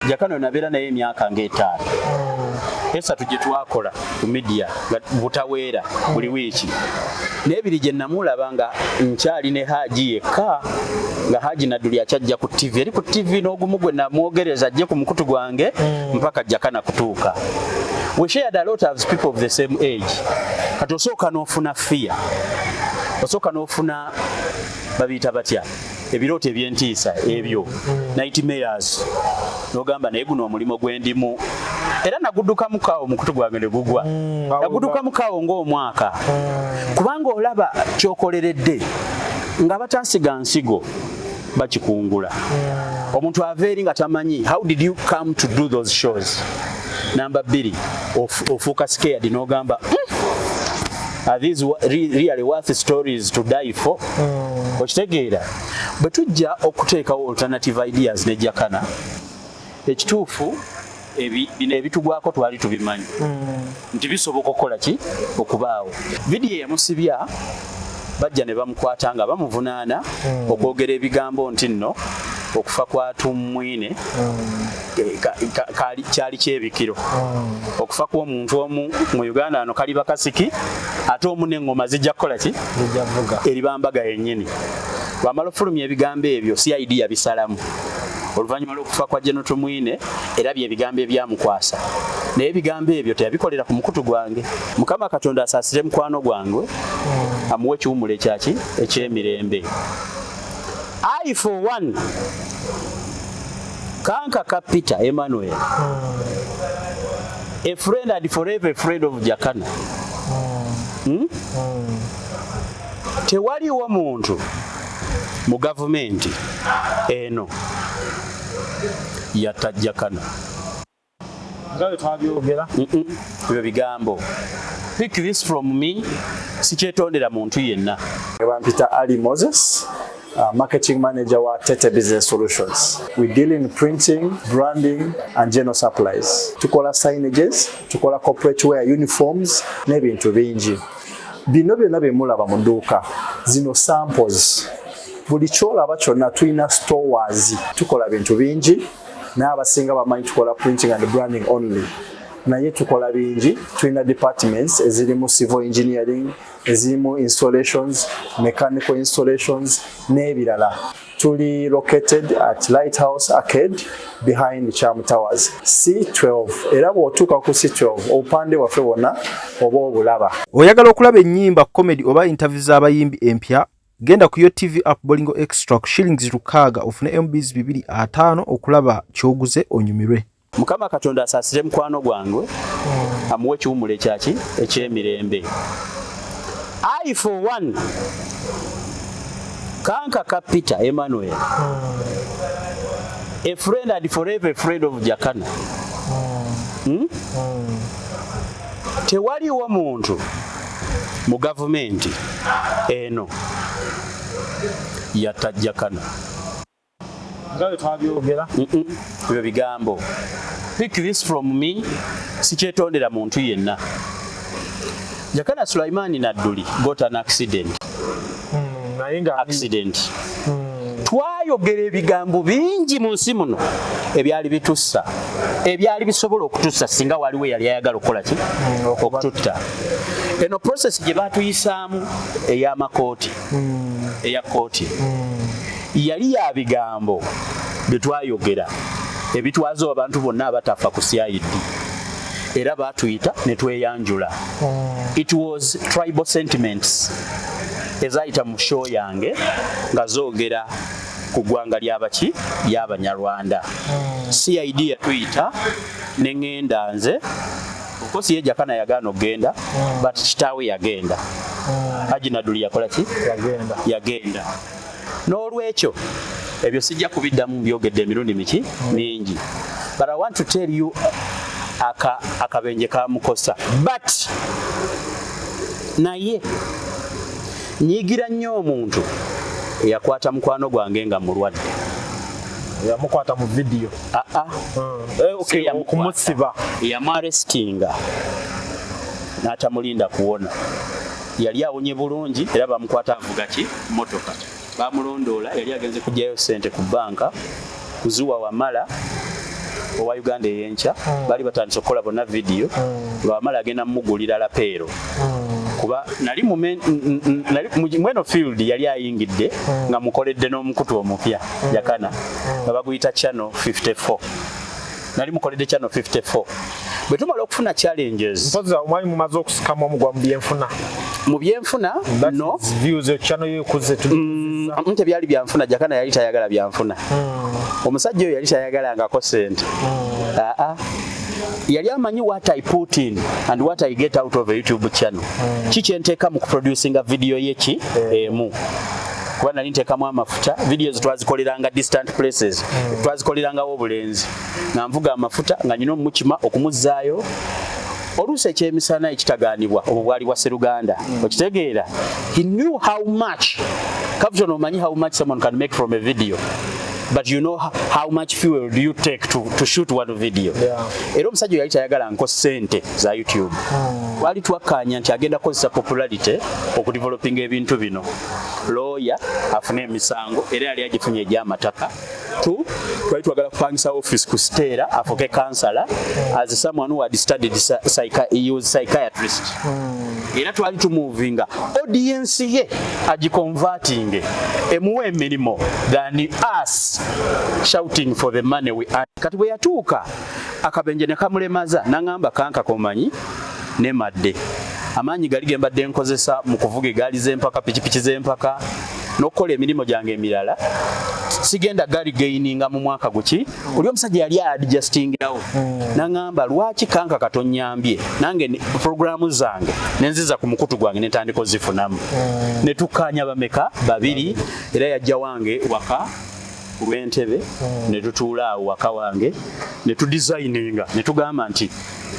Jakana nabeera naye emyaka ng'etaano, esatu gye twakola ku media nga butaweera buli wiiki, n'ebiri gye namulaba nga nkyali ne Haji yekka, nga Haji Nadduli akyajja ku TV, eri ku TV n'ogumu gwe namwogereza ajje ku mukutu gwange mpaka Jakana kutuuka. We shared a lot of people of the same age. Kati osooka n'ofuna fear, osooka n'ofuna, babiyita batya, ebirooto ebyentiisa ebyo, nightmares, n'ogamba, "Naye guno omulimu gwendimu." Era naguddukamukawo, omukutu gwange ne gugwa. Naguddukamukawo ng'omwaka, kubanga olaba kyokoleredde nga batasiga nsigo bakikungula. Omuntu ava eri nga tamanyi how did you come to do those shows. Namba 2, ofuuka scared n'ogamba, "Are these really worth stories to die for?" Okitegeera? Bwe tujja okuteekawo alternative ideas ne Jakana, ekituufu bino ebitugwako twali tubimanyi nti bisoboka okukola ki, okubaawo. Vidiyo yamusibya, bajja ne bamukwata nga bamuvunaana okwogera ebigambo nti nno okufa kwa Tumwine kyali kyebikiro, okufa kw'omuntu omu mu Uganda ano kaliba kasiki, ate omu n'eŋŋoma zijja kukola ki? Zijja vuga. Eriba mbaga yennyini. Bwamala ofulumya ebigambo ebyo, CID yabisalamu oluvannyuma lw'okufa kwa General Tumwine, era bye bigambo ebyamukwasa. Naye ebigambo ebyo teyabikolera ku mukutu gwange. Mukama Katonda asaasire mukwano gwange, amuwe ekiwumulo ekyaki, ekyemirembe. I for one, Kankaka Peter Emmanuel, a friend and forever a friend of Jakana. Tewaliwo muntu mu gavumenti eno yatta Jakana. Nga bwe twabyogera. Ebyo bigambo, pick this from me, sikyetondera muntu yenna. Bampita Ali Moses, marketing manager wa Tete Business Solutions. We deal in printing, branding and general supplies. Tukola signages, tukola corporate wear, uniforms n'ebintu bingi. Bino byonna bye mulaba mu dduuka, zino samples. Buli kyolaba kyonna tulina stores, tukola bintu bingi, naye abasinga bamanyi tukola printing and branding only. Naye tukola bingi, tulina departments ezirimu civil engineering, ezirimu installations, mechanical installations n'ebirala. Tuli located at Lighthouse Arcade behind Cham Towers C12, era bw'otuuka ku C12 obupande bwaffe bwonna oba obulaba. Oyagala okulaba ennyimba, comedy oba interview z'abayimbi empya? Genda ku Yo TV app, Bolingo Extra ku shillings 6 ofune MBs 250 okulaba ky'oguze onyumirwe. Mukama Katonda asaasire mukwano gwange, amuwe ekiwumulo ekyaki, ekyemirembe. I for one, Kankaka Peter Emmanuel, a friend and forever a friend of Jakana. Tewaliwo muntu mu gavumenti eno yatta Jakana. Nga bwe twabyogera. Ebyo bigambo, pick this from me, sikyetondera muntu yenna. Jakana Sulaimani Nadduli got an accident. Naye nga Accident. Twayogera ebigambo bingi mu nsi muno ebyali bitussa, ebyali bisobola okutussa singa waliwo eyali ayagala okukola ki, okututta. Eno process gye batuyisaamu ey'amakooti, eya kooti, yali ya bigambo bye twayogera ebitwaza abantu bonna abatafa ku CID, era batuyita ne tweyanjula. It was tribal sentiments ezayita mu show yange nga zoogera ku ggwanga lyabaki, ly'Abanyarwanda. CID yatuyita ne ŋŋenda nze. Of course ye Jakana yagaana okugenda, but kitaawe yagenda. Haji Nadduli yakola ki? Yagenda. Yagenda. N'olwekyo ebyo sijja kubiddamu, mbyogedde emirundi miki, mingi, but I want to tell you, akabenje kamukosa, but naye nyigira nnyo omuntu eyakwata mukwano gwange nga mulwadde. Yamukwata mu vidiyo? Aa. Okay, Si yamukwata. Okumusiba. Yamuarrestinga n'atamulinda kuwona. Yali awonye bulungi, era bamukwata avuga ki, motoka. Bamulondoola, yali agenze kugyayo sente ku banka kuziwa wamala. Owa Uganda Eyenkya baali batandise okukola bonna vidiyo, nga Wamala agenda mumugulira lapel, kuba nali mu nali mweno field yali ayingidde nga mukoledde n'omukutu omupya Jakana nga baguyita Channel 54. Nali mukoledde Channel 54. Bwe tumala okufuna challenges, Mpozi mwali mumaze okusikamu omugwa mu byenfuna? Mu byenfuna, no. Views, channel yo ekuze. Tebyali byanfuna. Jakana yali tayagala byanfuna. Omusajja oyo yali tayagalangako sente. Aa, yali amanyi what I put in and what I get out of a YouTube channel. Ki kyenteeka mu kuproducinga video ye ki emu, kuba nali nteekamu amafuta. Videos twazikoleranga distant places, twazikolerangawo obulenzi nga nvuga amafuta nga nyina omukima okumuzzaayo oluusi ekyemisana ekitagaanibwa. Obwo bwali bwa Seruganda, okitegeera? He knew how much Caption, omanyi how much someone can make from a video, but you know how much fuel do you take to shoot one video? Era omusajja oyo yali tayagala nko sente za YouTube. Twali twakkaanya nti agenda kukozesa popularity okudevelopinga ebintu bino, lawyer afune emisango, era yali agifunye egy'amataka. Tu twali twagala kupangisa office ku Stera, afuke kansala, as someone who had studied he was psychiatrist. Era twali tumuvinga audience ye agiconverting emuwa emirimu than us shouting for the money we earn. Kati bwe yatuuka akabenje ne kamulemaza, naŋŋamba, "Kanka komanyi nemadde amaanyi gali ge mbadde nkozesa mu kuvuga egaali z'empaka, pikipiki z'empaka n'okukola emirimu gyange emirala, sigenda gali gaininga mu mwaka guki." Oli omusajja yali adjustingirawo, naŋŋamba, "Lwaki kanka katonyambye nange programu zange nenziza ku mukutu gwange nentandika ozifunamu?" Ne tukkaanya bameka? Babiri. Era yajja wange waka ku lw'Entebe, ne tutuula awo waka wange ne tudesigninga, ne tugamba nti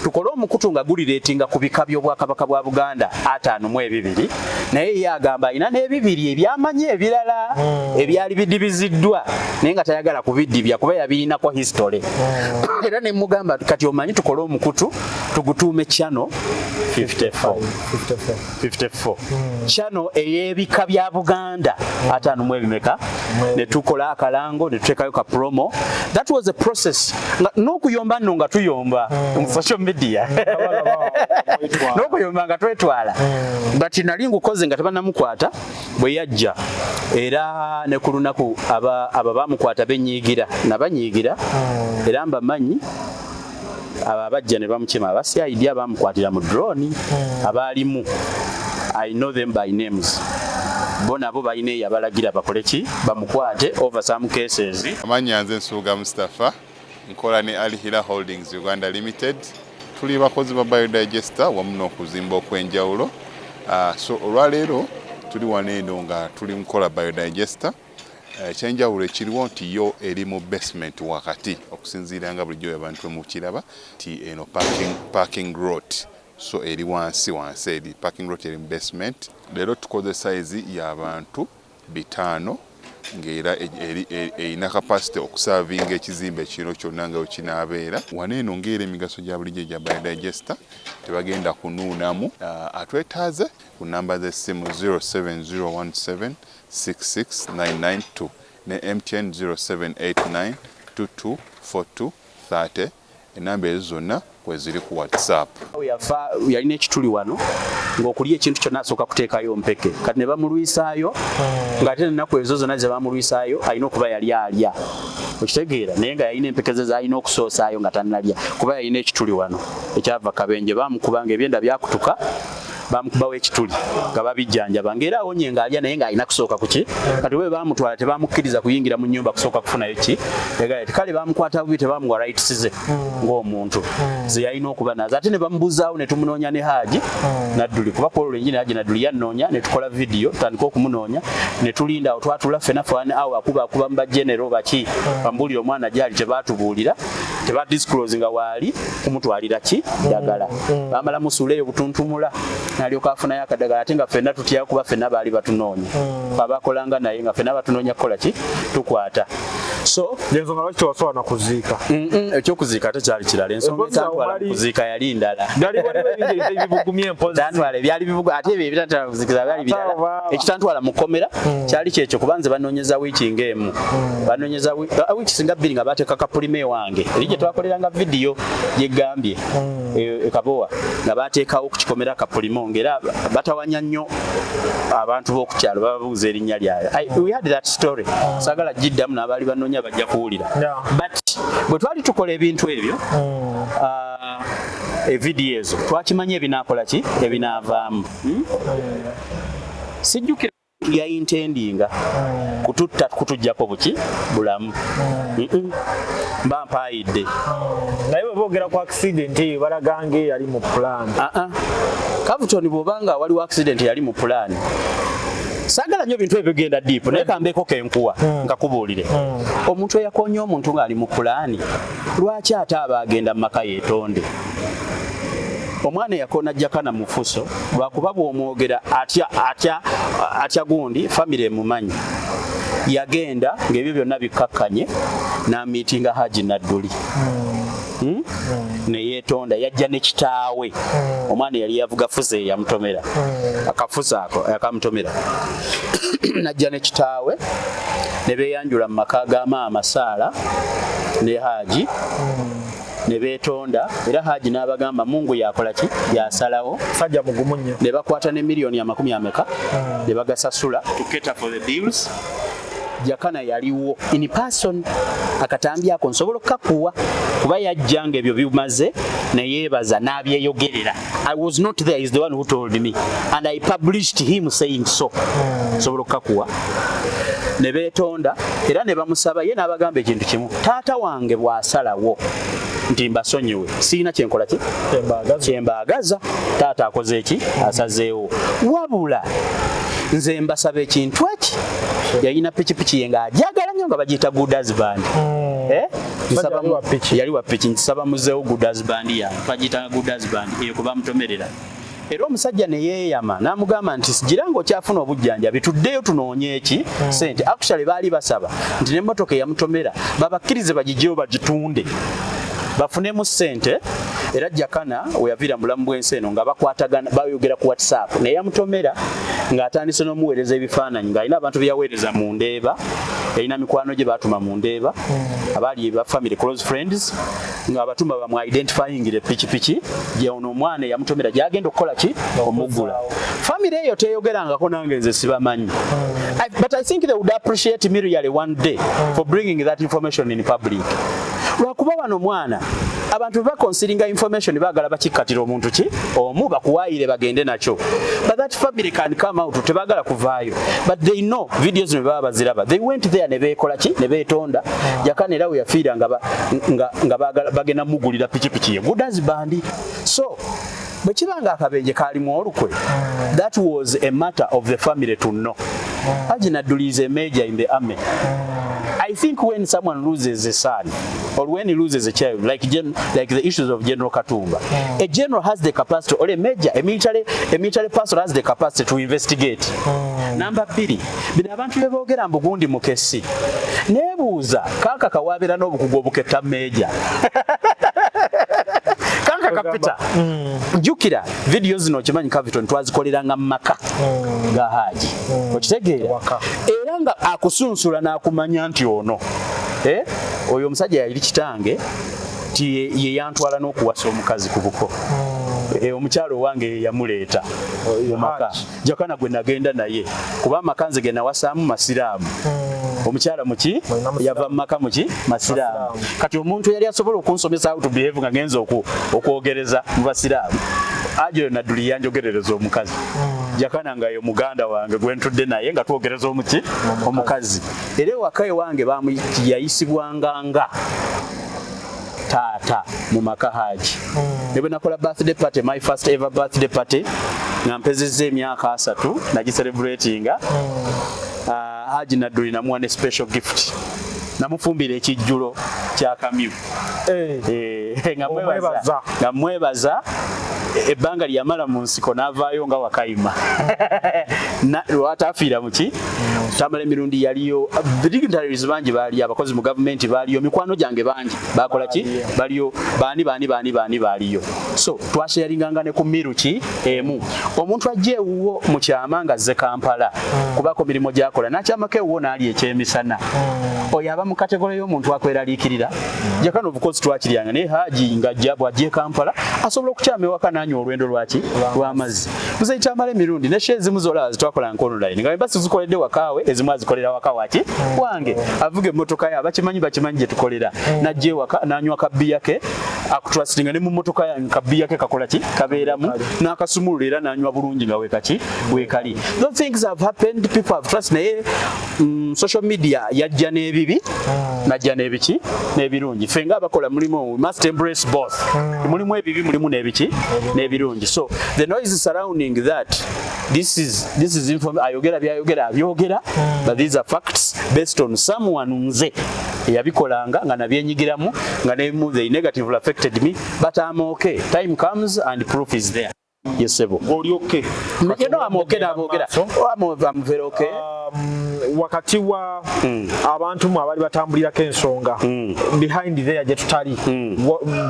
tukole omukutu nga guliratinga ku bika by'Obwakabaka bwa Buganda 52, naye ye agamba alina n'ebibiri ebyamanyi ebirala ebyali bidibiziddwa, naye nga tayagala kubidibya kuba yabirinako history. Era ne mugamba, kati omanyi, tukole omukutu tugutuume Channel 54. 54. 54, channel ey'ebika bya Buganda ataano mu ebimeka. Ne tukola akalango ne tuteekayo ka promo. That was a process. N'okuyomba nno nga tuyomba mu social media, n'okuyomba nga twetwala, but nali ngukoze nga tebanamukwata. Bwe yajja era ne ku lunaku aba bamukwata, benyiigira nabanyiigira, era mbamanyi abo abajja ne bamukima, aba CID abamukwatira mu drone abaalimu. I know them by names. Bo nabo balina eyabalagira bakole ki, bamukwate over some cases. Amannya nze Nsubuga Mustapha, nkola ne Al Hila Holdings Uganda Limited. Tuli bakozi ba biodigester wamu n'okuzimba okw'enjawulo. So olwaleero tuli wano eno nga tuli mukola biodigester. Ekyenjawulo ekiriwo nti yo eri mu basement wakati, okusinziira nga bulijjo abantu mukiraba nti eno parking lot, so eri wansi wansi, eri parking lot, eri mu basement. Leero tukoze size y'abantu 500, ng'era erina capacity okuservinga ekizimbe kino kyonna nga wekinaabeera. Wano eno ng'era emigaso gya bulijjo egya biodigester, tebagenda kunuunamu. Atwetaaze ku namba z'essimu 07017 66992 ne MTN 0789 2242 30. Enamba ezo zonna kweziri ku WhatsApp. Yafa yalina ekituli wano, ng'okulya ekintu kyonna asooka kuteekayo mpeke. Kati ne bamulwisaayo, ng'ate ennaku ezo zonna ze bamulwisaayo alina okuba yali alya, okitegeera? Naye nga yalina empeke ze zalina okusoosaayo nga tannalya, kuba yalina ekituli wano ekyava kabenje. Bamukubanga ebyenda byakutuka, bamukubawo ekituli nga babijjanjaba, ng'era awonye ng'alya, naye ng'alina kusooka kuki. Kati we bamutwala tebamukkiriza kuyingira mu nnyumba kusooka kufunayo ki ddagala. Kale bamukwata bubi, tebamuwa rights ze ng'omuntu ze yalina okuba nazo, ate ne bamubuzaawo. Ne tumunoonya ne Haji Nadduli, kuba kwolwo lwennyini Haji Nadduli yannoonya, ne tukola vidiyo tutandika okumunoonya, ne tulinda awo. Twatula ffena fani awo, akuba akuba mu bagenero baki bambuulira omwana gyali. Tebaatubuulira, tebadisclose nga waali kumutwalira ki ddagala. Bamala musuula eyo butuntumula, nalyoka afunayo akadagala, ate nga ffenna tutya kuba ffenna baali batunoonya, abakolanga naye nga ffenna batunoonya kukola ki, tukwata. So Ensonga lwaki tewasobola na kuziika? Ekyokuziika ate kyali kirala. Ensonga Empozi awo etantwala mu kuziika yali ndala. Byali waliwo ebingi ebibugumye empozi. Tantwala ebyali bibugu, ate ebyo ebitantwala kuzikiza byali birala. Ate Ekitantwala mu kkomera kyali kyekyo, kuba nze banoonyeza wiiki ng'emu, banoonyeza wiiki singa 2 nga bateeka kapulima ewange eri. Eri gye twakoleranga vidiyo gyegambye ekabowa nga bateekawo ku kikomera kapulimo, ng'era batawanya nnyo abantu b'oku kyalo, bababuuza erinnya lyayo. We had that story, saagala giddamu, n'abaali banoonya bajja kuwulira. But bwe twali tukola ebintu ebyo, evidiyo ezo, twakimanya ebinaakola ki, ebinaavaamu. Sijjukira yaintendinga kututta, kutuggyako buki bulamu. Mba mpaayidde. Naye bwe boogera ku accident eyo, balaga nga eyali mu plan. Ah, ah. Cavuton, bw'obanga waliwo accident yali mu plan, saagala nnyo bintu ebyo bigenda deep, naye kambeeko kenkuwa nkakubuulire. Omuntu eyakonya omuntu ng'ali mu pulaani, lwaki ate aba agenda mu maka yeetonde? Omwana eyakoona Jakana mu Fuso, lwakuba bw'omwogera atya atya atya gundi famire emumanyi, yagenda ng'ebyo byonna bikkakkanye n'amiitinga Haji Nadduli. Neyeetonda, yajja ne kitaawe. Omwana yali yavuga Fuso eyamutomera, akafuso ako akamutomera, najja ne kitaawe ne beeyanjula mu maka ga maama Saala ne Haji ne beetonda. Era Haji n'abagamba, "Mungu yakola ki, yasalawo." Sajja mugumu nnyo. Ne bakwata ne miliyoni amakumi ameka ne bagasasula to cater for the bills. Jakana yaliwo in person. Akatambi ako nsobola okukakuwa kuba yajja nga ebyo bimaze, neyeebaza n'abyeyogerera. I was not there, is the one who told me and I published him saying so. Nsobola okukakuwa. Ne beetonda era ne bamusaba, ye n'abagamba ekintu kimu: "Taata wange bw'asalawo nti mbasonyiwe, siina kyenkola ki kyembaagaza. Taata akoze eki, asazeewo. Wabula nze mbasaba ekintu eki." Yalina pikipiki ye ng'ajagala nnyo nga bagiyita Good Husband. Eh? Yali wa piki. Yali wa piki. "Nsaba muzeewo Good Husband yange." Twagiyitanga Good Husband eyo kwe bamutomerera. Era omusajja ne yeeyama n'amugamba nti, "Gira ng'okyafuna obujjanjabi, tuddeyo tunoonye eki sente." Actually baali basaba nti n'emmotoka eyamutomera babakkirize bagigyeyo bagitunde bafunemu ssente. Era Jakana we yaviira mu bulamu bw'ensi eno nga bakwatagana, bayogera ku WhatsApp, naye yamutomera ng'atandise n'omuweereza ebifaananyi, ng'alina abantu be yaweereza mu Ndeeba. Yalina mikwano gye baatuma mu Ndeeba, abaali ba family, close friends, ng'abatuma bamu identifyingire pikipiki gye ono omwana eyamutomera gyagenda okukola ki, omugula. Family eyo teyogerangako nange, nze sibamanyi. But I think they would appreciate me really one day for bringing that information in public, lwakuba wano mwana abantu baconsideringa information, baagala bakikkatira omuntu ki omu bakuwaayire bagende nakyo. But that family can come out, tebaagala kuvaayo, but they know videos ne baba baziraba. They went there ne beekola ki, ne beetonda. Jakana era we yafiira nga, nga baagala bagenda mugulira pikipiki ye Good Husband. So bwe kiba nga akabenje kaalimu olukwe, that was a matter of the family to know. Haji Nadduli is a major in the army. I think when someone loses a son or when he loses a child, like the issues of General Katumba, a general has the capacity, or a major, a military person has the capacity to investigate. Number 2, bino abantu bye boogera mbu gundi mukesi, neebuuza Kankaka wabeera n'obukugu obuketta major Kankaka Peter. Jjukira vidiyo zino, okimanyi Caviton, twazikoleranga mu maka ga Haji, okitegeera? Waka. Era nga akusunsula n'akumanya nti ono, eh? Oyo omusajja yali kitange, ti ye yantwala n'okuwasa omukazi ku buko. Omukyalo owange ye yamuleeta mu maka. Haji. Jakana gwe nagenda naye, kuba amaka nze ge nawasaamu masiraamu, omukyala muki Mulina musiraamu. yava mu maka muki masiraamu. Masiraamu. Kati omuntu yali asobola okunsomesa how to behave nga ngenza okwogereza mu basiraamu, ajo Nadduli yanjogerereza omukazi Jakana, nga ye muganda wange gwe ntudde naye nga twogereza omuki, omukazi. Era ewaka ewange yayisibwanga nga taata mu maka Haji. Ne bwe nakola birthday party, my first ever birthday party, nga mpezezza emyaka 30, nagicelebratinga. Haji Nadduli namuwa ne special gift, namufumbira ekijjulo kya kamyu. Eh, Eh, nga Omwebaza. mwebaza, nga mwebaza. Ebbanga lyeyamala mu nsiko n'avaayo nga wakayima lwatafiira muki. Tamala emirundi yaliyo, dignitaries bangi baaliyo, abakozi mu gavumenti baaliyo, mikwano gyange bangi bakola ki, baliyo, baani baani baani baani baaliyo. So twasharinganga ne ku meal ki emu. Omuntu ajja ewuwo mu kyama nga azze Kampala kubako mirimu gyakola, n'akyamako ewuwo n'ali ekyemisana, oyo aba mu category y'omuntu akweraliikirira. Jakana, of course twakiryanga naye. Haji ng'ajja, bw'ajja e Kampala asobola okukyama ewaka n'anywa olwendo lwaki lw'amazzi. Muzeyi Tamala emirundi ne show ezimu zolaba zitwakola nka online nga embassy zikoledde wakaawe, ezimu azikolera waka waki wange, avuga emmotoka ye, abakimanyi bakimanyi gye tukolera, n'ajja ewaka n'anywa kabbiya ke, akutrustinga ne mu mmotoka yange kabbiya ke kakola ki, kabeeramu, n'akasumulula era n'anywa bulungi nga wekaki wekali. Those things have happened, people have trust. Naye social media yajja n'ebibi, najja n'ebiki, n'ebirungi. Ffe ng'abakola mulimu, we must embrace both. Mulimu ebibi, mulimu n'ebiki, n'ebirungi. So the noise surrounding that, this is inform, ayogera byayogera abyogera, but these are facts based on someone nze eyabikolanga nga nabyenyigiramu, nga nemu they negatively affected me, but I'm okay. Time comes and proof is there. Yes, sebo. Oli okay? You know I'm okay, nabogera. I'm very okay. Wakati wa abantu mwe abali batambulirako ensonga behind there gye tutali,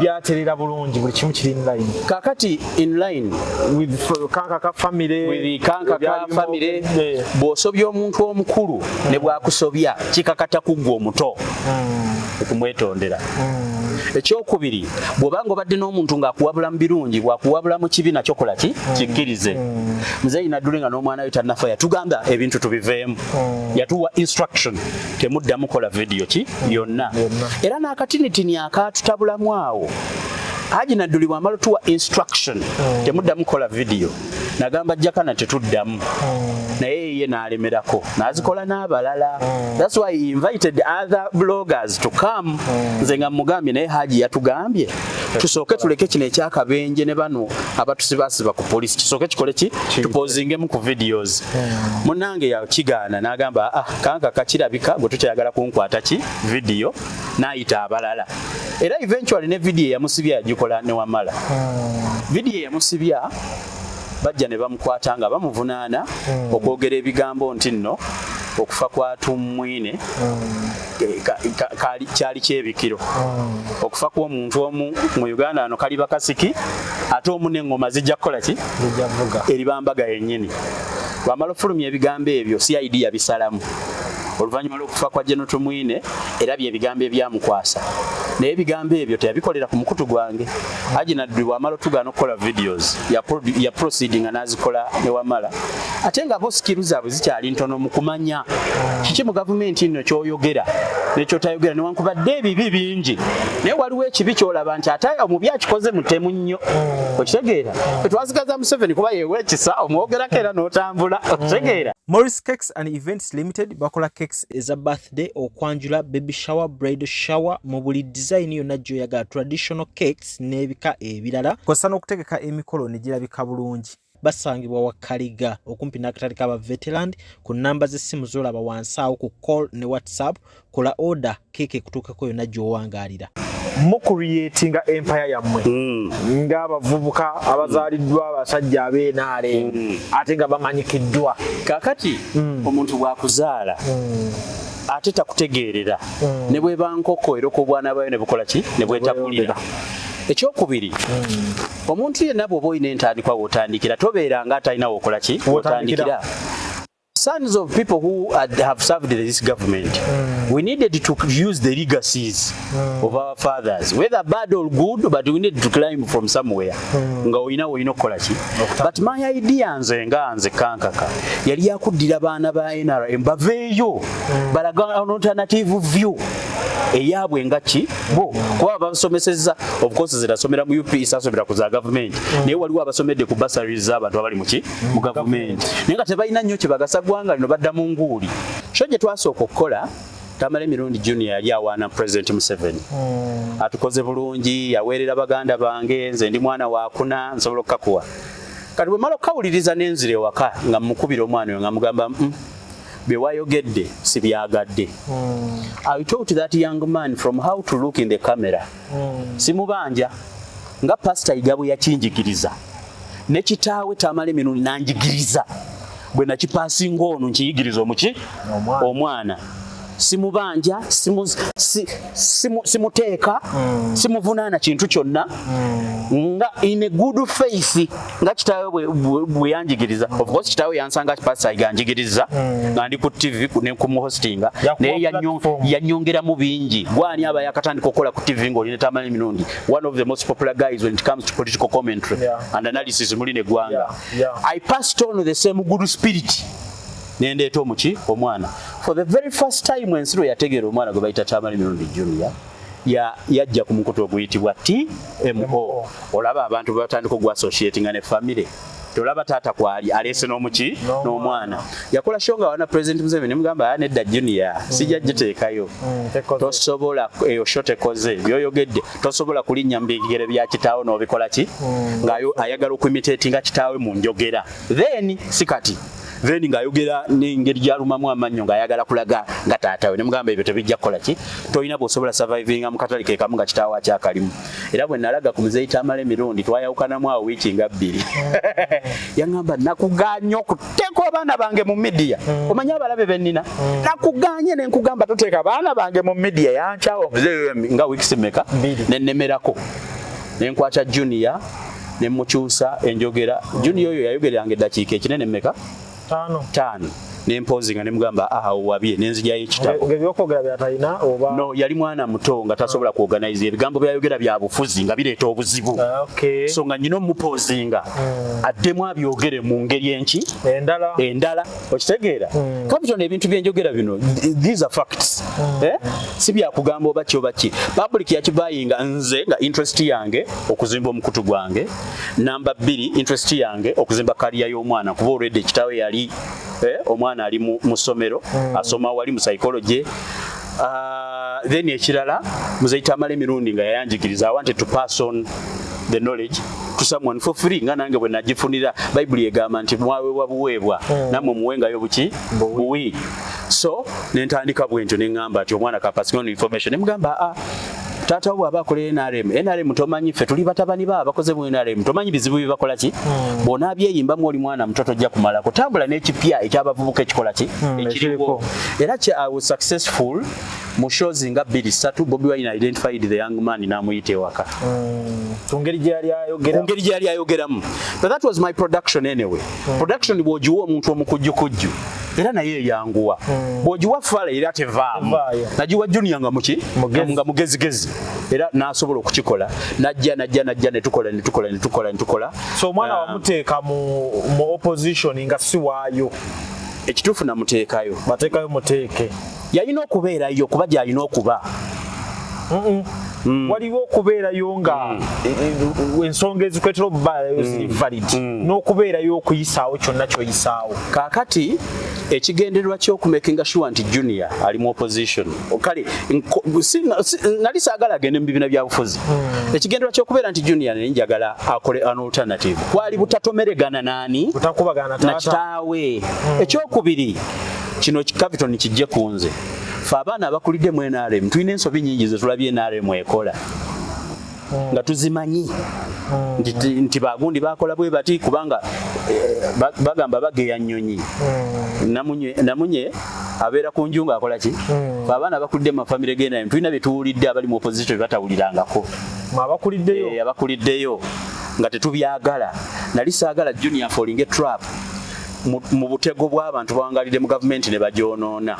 byaterera bulungi, buli kimu kiri in line? Kakati in line with Kankaka family. With Kankaka family. Bw'osobya omuntu omukulu ne bwakusobya, kikakata kuggwa omuto okumwetondera. Ekyokubiri, bw'obanga obadde n'omuntu ng'akuwabula mu birungi, bw'akuwabula mu kibi nakyo kola ki, kikkirize. Muzeeyi Nadduli nga n'omwana we tannafa yatugamba ebintu tubiveemu, yatuwa instruction, temuddamu kola vidiyo ki yonna. Era n'akatinitini akatutabulamu awo, Haji Nadduli bw'amala otuwa instruction, temuddamu kola vidiyo, nagamba Jakana tetuddamu, naye ye n'alemerako n'azikola n'abalala. That's why he invited other bloggers to come. Nze nga mugambye, naye Haji yatugambye tusooke tuleke kino ekyakabenje ne bano abatusibasiba ku polisi, kisooke kikole ki, tupozingemu ku videos. Munnange yakigaana n'agamba, "Ah, Kanka kakirabika gwe tukyayagala kunkwata ki video," n'ayita abalala. Era eventually ne video eyamusibya yagikola ne Wamala. Video eyamusibya, bajja ne bamukwata nga bamuvunaana okwogera ebigambo nti nno okufa kwa Tumwine kyali kyebikiro, okufa kw'omuntu omu mu Uganda ano kaliba kasiki, ate omu n'eŋŋoma zijja kukola ki, eribambaga yennyini. Bwamala ofulumya ebigambo ebyo, CID yabisalamu oluvannyuma lw'okufa kwa General Tumwine, era byebigambo ebyamukwasa. Naye ebigambo ebyo teyabikolera ku mukutu gwange. Haji Nadduli bwamala otugaana okukola videos, ya proceeding n'azikola ne Wamala, ate nga bo skill zaabwe zikyali ntono mu kumanya kiki mu gavumenti nno kyoyogera nekyotayogera. Newankubadde ebibi bingi, naye waliwo ekibi kyolaba nti ate omubi akikoze mutemu nnyo, okitegeera? Twasigaza Museveni kuba yewe ekisa, omwogerako era n'otambula, okitegeera? Morris Cakes and Events Limited bakola cakes eza birthday, okwanjula, baby shower, bridal shower mu buli design yonna gy'oyagala, traditional cakes n'ebika ebirala, kw'ossa n'okutegeka emikolo ne girabika bulungi. Basangibwa Wakaliga okumpi n'akatale k'aba Veteran. Ku nnamba z'essimu z'olaba wansi awo ku call ne WhatsApp, kola order, keeke ekutuukako yonna gy'owangaalira. Mucreatinga empire yammwe ng'abavubuka abazaaliddwa abasajja ab'eNRM ate nga bamanyikiddwa. Kakati omuntu bw'akuzaala ate takutegeerera, ne bweba nkoko era okobwana bwayo ne bukola ki, ne bwetagulira. Ekyokubiri, omuntu yenna bw'oba olina entandikwa w'otandikira, tobeeranga atalina wokola ki, wotandikira. Sons of people who have served this government, we needed to use the legacies of our fathers, whether bad or good, but we need to climb from somewhere. Nga olina olina okukola ki. But my idea, nze nga nze Kankaka, yali yakuddira baana ba NRM baveeyo balaga an alternative view eyaabwe nga ki bo, kuba basomesezza. Of course zirasomera mu UP, sasomera ku za gavumenti, naye waliwo abasomedde ku bursaries z'abantu abali muki, mu gavumenti, naye nga tebalina nnyo kyebagasa ggwanga lino, badda mu nguuli. So gye twasooka okukola, Tamala Emirundi Junior yali awaana President Museveni, atukoze bulungi, yaweerera baganda bange, nze ndi mwana wakuna, nsobola okukakuwa. Kati bwe mala okukawuliriza n'enzira ewaka nga mukubira omwana oyo nga mugamba, bye wayogedde si byagadde." I taught that young man from how to look in the camera. Simubanja nga Pastor Yiga bwe yakinjigiriza. Ne kitaawe Tamale Mirundi nanjigiriza, bwe nakipasinga ono nkiyigiriza omuki? Omwana. Omwana simubanja, simuteeka, simuvunaana kintu kyonna, nga in a good faith nga kitaawe bwe yanjigiriza. Of course kitaawe yansanga pastor ganjigiriza nga ndi ku TV ne kumuhostinga. Yakuwa Naye platform. yanyongeramu bingi. Gwani aba yakatandika okukola ku TV ng'oli ne Tamale Mirundi, one of the most popular guys when it comes to political commentary and analysis muli neggwanga. I passed on the same good spirit nendeeta omuki? Omwana. For the very first time ensi lwe yategeera omwana gwe bayita Tamale Mirundi Junior, yajja ku mukutu oguyitibwa TMO. Olaba abantu bwe batandika ogwassociatinga ne family, tolaba taata kwali aleese n'omuki? N'omwana. Yakola show nga wana President Museveni, nemugamba, "Ah, nedda Junior, sijja giteekayo." Tekoze. Tosobola, eyo show tekoze byoyogedde, tosobola kulinnya mu bigere bya kitaawo n'obikola ki ng'ayo ayagala okuimitatinga kitaawe mu njogera, then si kati, then ng'ayogera n'engeri gy'alumamu amannyo ng'ayagala kulaga nga taata we. Nemugamba ebyo tebijja kukola ki, tolina bw'osobola survivinga mu katale ke kamu nga kitaawe akyakalimu. Era bwe nalaga ku muzeeyi Tamale Mirundi, twayawukanamu awo wiiki nga 2. Yaŋŋamba, "Nakuganye okuteeka abaana bange mu media, omanyi abalabe bennina? Nakuganye ne nkugamba toteeka abaana bange mu media." Yankyawa omuzeeyi nga wiiki meka. 2. Nenemerako nenkwata Junior nemukyusa enjogera. Junior oyo yayogereranga eddakiika ekinene mmeka? 5. 5. Nempozinga nemugamba, "Aha, wabye," nenzigyayo ekitabo. Ngaebyokwogera byatalina oba? No, yali mwana muto nga tasobola kuorganize ebigambo. Byayogera bya bufuzi nga bireeta obuzibu. Ah, okay. So nga nyina omupozinga addemu abyogere mu ngeri enki? Endala. Endala, okitegeera? Capital, ebintu byenjogera bino, these are facts, eh? Si byakugamba oba ki oba ki. Public yakibayinga. Nze nga interest yange okuzimba omukutu gwange, namba 2 interest yange okuzimba career y'omwana, kuba already kitaawe yali, omwana ali mu ssomero, asoma wali mu psychology. Then ekirala, muzeeyi Tamale Mirundi nga yayanjigiriza, I wanted to pass on the knowledge to someone for free nga nange bwe nagifunira. Bayibuli egamba nti mwaweebwa buweebwa, nammwe muwengayo buki? Buwi. So nentandika bwentyo, neŋŋamba nti omwana kapassing on information. Nemugamba, "Ah, taata wo bw'aba akolera NRM, NRM tomanyi, ffe tuli batabani ba abakoze mu NRM, tomanyi bizibu bye bakola ki, bw'onaabyeyimbamu oli mwana muto tojja kumalako. Tambula n'ekipya ekyabavubuka ekikola ki ekiriwo." Ekiriko. Era I was successful mu shows nga bbiri ssatu. Bobi Wine identified the young man n'amuyita ewaka. Ku ngeri gye yali ayogera. Ku ngeri gye yali ayogeramu. But that was my production anyway. Production bw'ogiwa omuntu omukujjukujju era naye eyanguwa, bw'ogiwa fala era tevaamu. Tevaayo. Nagiwa Junior nga muki? Mugezi. Nga mugezigezi, era n'asobola okukikola. Najja, najja, najja, netukola, netukola, netukola, netukola. So omwana Ah. wamuteeka mu opposition nga si waayo? Ekituufu namuteekayo. Bateekayo muteeke. Yalina okubeerayo kuba gy'alina okuba. Waliwo okubeerayo nga ensonga ezikuleetera obubeerayo ziri valid, n'okubeerayo okuyisaawo kyonna kyoyisaawo. Kaakati ekigendererwa ky'okumakinga sure nti Junior ali mu opposition, kale nali saagala agende mu bibiina bya bufuzi. Ekigendererwa ky'okubeera nti Junior naye njagala akole an alternative kwali butatomeregana naani? Butakubagana Na taata. kitaawe. Ekyokubiri, kino Capital kijje ku nze, fe abaana abakulidde mu NRM tulina ensobi nyingi zetulabye NRM ekola nga tuzimanyi nti bagundi bakola bwe bati, kubanga bagamba bageya nnyonyi. Namunye abeera ku nju ng'akola ki? Fe abaana abakulidde mu mafamire g'NRM tulina bye tuwulidde abali mu opposition bye batawulirangako. Mwe abakuliddeyo. Abakuliddeyo nga tetubyagala. Nali saagala Junior falling a trap mu butego bw'abantu bawangalidde mu gavumenti ne bagyonoona.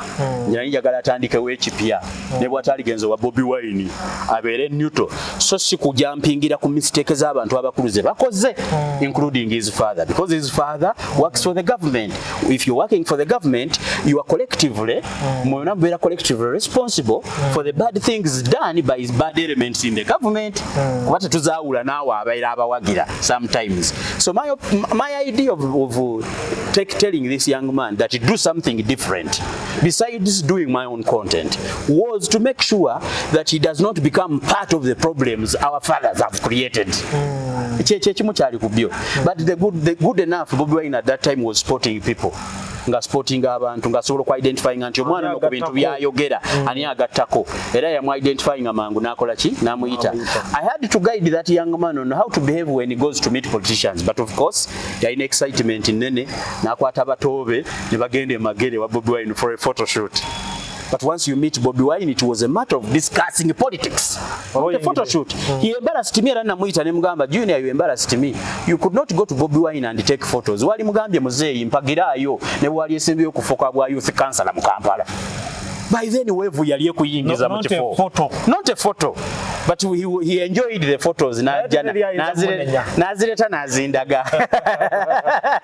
Nali njagala atandikewo ekipya, ne bw'ataaligenze wa Bobi Wine abeere neutral, so si kujampingira ku mistake z'abantu abakulu ze bakoze, including his father, because his father works for the government. If you're working for the government, you are collectively, mwena mubeera collectively responsible for the bad things done by his bad elements in the government, kuba tetuzaawula naawe abaira abawagira sometimes. So my idea of telling this young man that he do something different besides doing my own content was to make sure that he does not become part of the problems our fathers have created. Kyekyo ekimu kyali ku byo. But the good enough, Bobi Wine at that time was supporting people. Nga spottinga abantu, ng'asobola oku-identifyinga nti omwana ono ku bintu agattako. Byayogera ani agattako, era yamu-identifyinga mangu n'akola ki? N'amuyita. N'amuyita. I had to guide that young man on how to behave when he goes to meet politicians, but of course yalina excitement nene, n'akwata batoobe ne bagenda e Magere wa Bobi Wine for a photo shoot. But once you meet Bobi Wine, it was a matter of discussing politics. Oh, Not a photo shoot. He embarrassed me, era namuyita ne mugamba, "Junior, you embarrassed me. You could not go to Bobi Wine and take photos. Wali mugambye muzeeyi mpagiraayo ne wali esembyeyo okufuka bwa youth councillor mu Kampala." By then wave yali ekuyingiza No, mu not a kifo. photo. Not a photo. But he enjoyed the photos. N'ajja teri ayinza munenya. N'azireeta n'azindaga.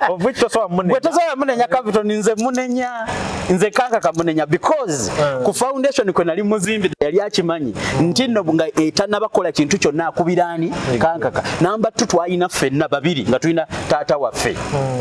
Of which tosobola Gwe munenya. tosobola munenya, Capital, nze munenya. Nze kanka kamunenya because ku foundation kwe nali muzimbi yali akimanyi nti nno nga etannaba kintu kyonna akubira ani? Kankaka. Namba 2, twalina ffenna babiri nga tulina taata waffe.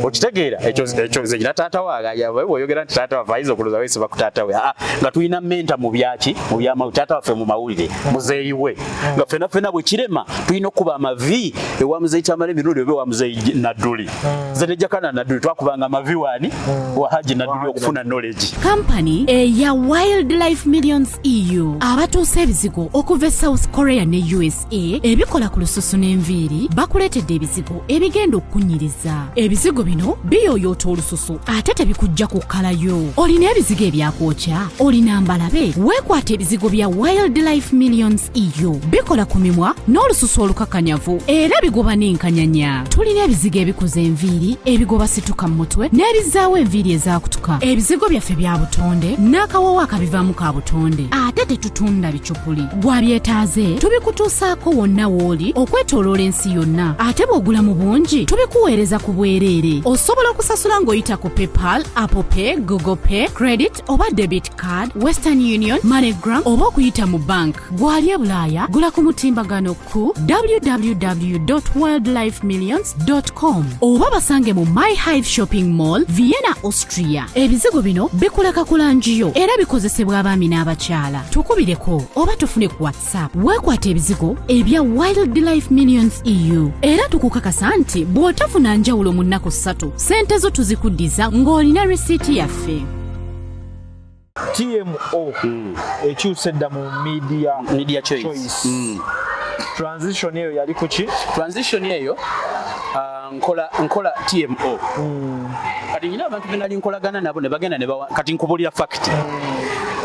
Okitegeera ekyo? Ekyo nze nyina taata wange. Bw'oyogera nti taata waffe, ayinza okulowooza weesiba ku taata we. Ah, nga tulina mentor mu byaki, mu byamawulire, taata waffe mu mawulire, muzeeyi we, nga ffenna ffenna bwe kirema tulina okuba amavi ewa muzeeyi Tamale Mirundi oba ewa muzeeyi Nadduli. Nze ne Jakana Nadduli twakubanga amavi wani? Wa Haji Nadduli okufuna knowledge. Kampani eya Wildlife Millions EU abatuusa ebizigo okuva e South Korea ne USA ebikola ku lususu n'enviiri bakuleetedde ebizigo ebigenda okukunyiriza. Ebizigo bino biyooyoota olususu ate tebikujja ku kkalayo. Olina ebizigo ebyakwokya, olina mbalabe, weekwata ebizigo bya Wildlife Millions EU. Bikola ku mimwa n'olususu olukakanyavu era bigoba n'enkanyanya. Tulina ebizigo ebikuza enviiri, ebigoba situka mu mutwe n'ebizaawo enviiri ezaakutuka. Ebizigo byaffe bya butonde n'akawoowo akabivaamu ka butonde, ate tetutunda bicupuli. Gwabyetaaze tubikutuusaako wonna w'oli okwetooloola ensi yonna, ate bw'ogula mu bungi tubikuweereza ku bwereere. Osobola okusasula ng'oyita ku PayPal, Apple Pay, Google Pay, credit oba debit card, Western Union, MoneyGram oba okuyita mu bank. Gwali e Bulaaya, gula ku mutimbagano ku www wildlifemillions com oba basange mu My Hive Shopping Mall, Vienna, Austria. Ebizigo bino bikuleka ku langi yo era bikozesebwa abaami n'abakyala. Tukubireko oba tufune ku WhatsApp. Weekwata ebizigo ebya Wildlife Millions EU era tukukakasa nti bw'otafuna njawulo mu nnaku 3, sente zo tuzikuddiza ng'olina risiiti yaffe. TMO ekyusa edda mu Media Media Choice. Choice. Transition eyo yali kuki? Transition eyo, nkola TMO. Kati nyina abantu benali nkolagana nabo ne bagenda ne bawa. Kati nkubulira fact,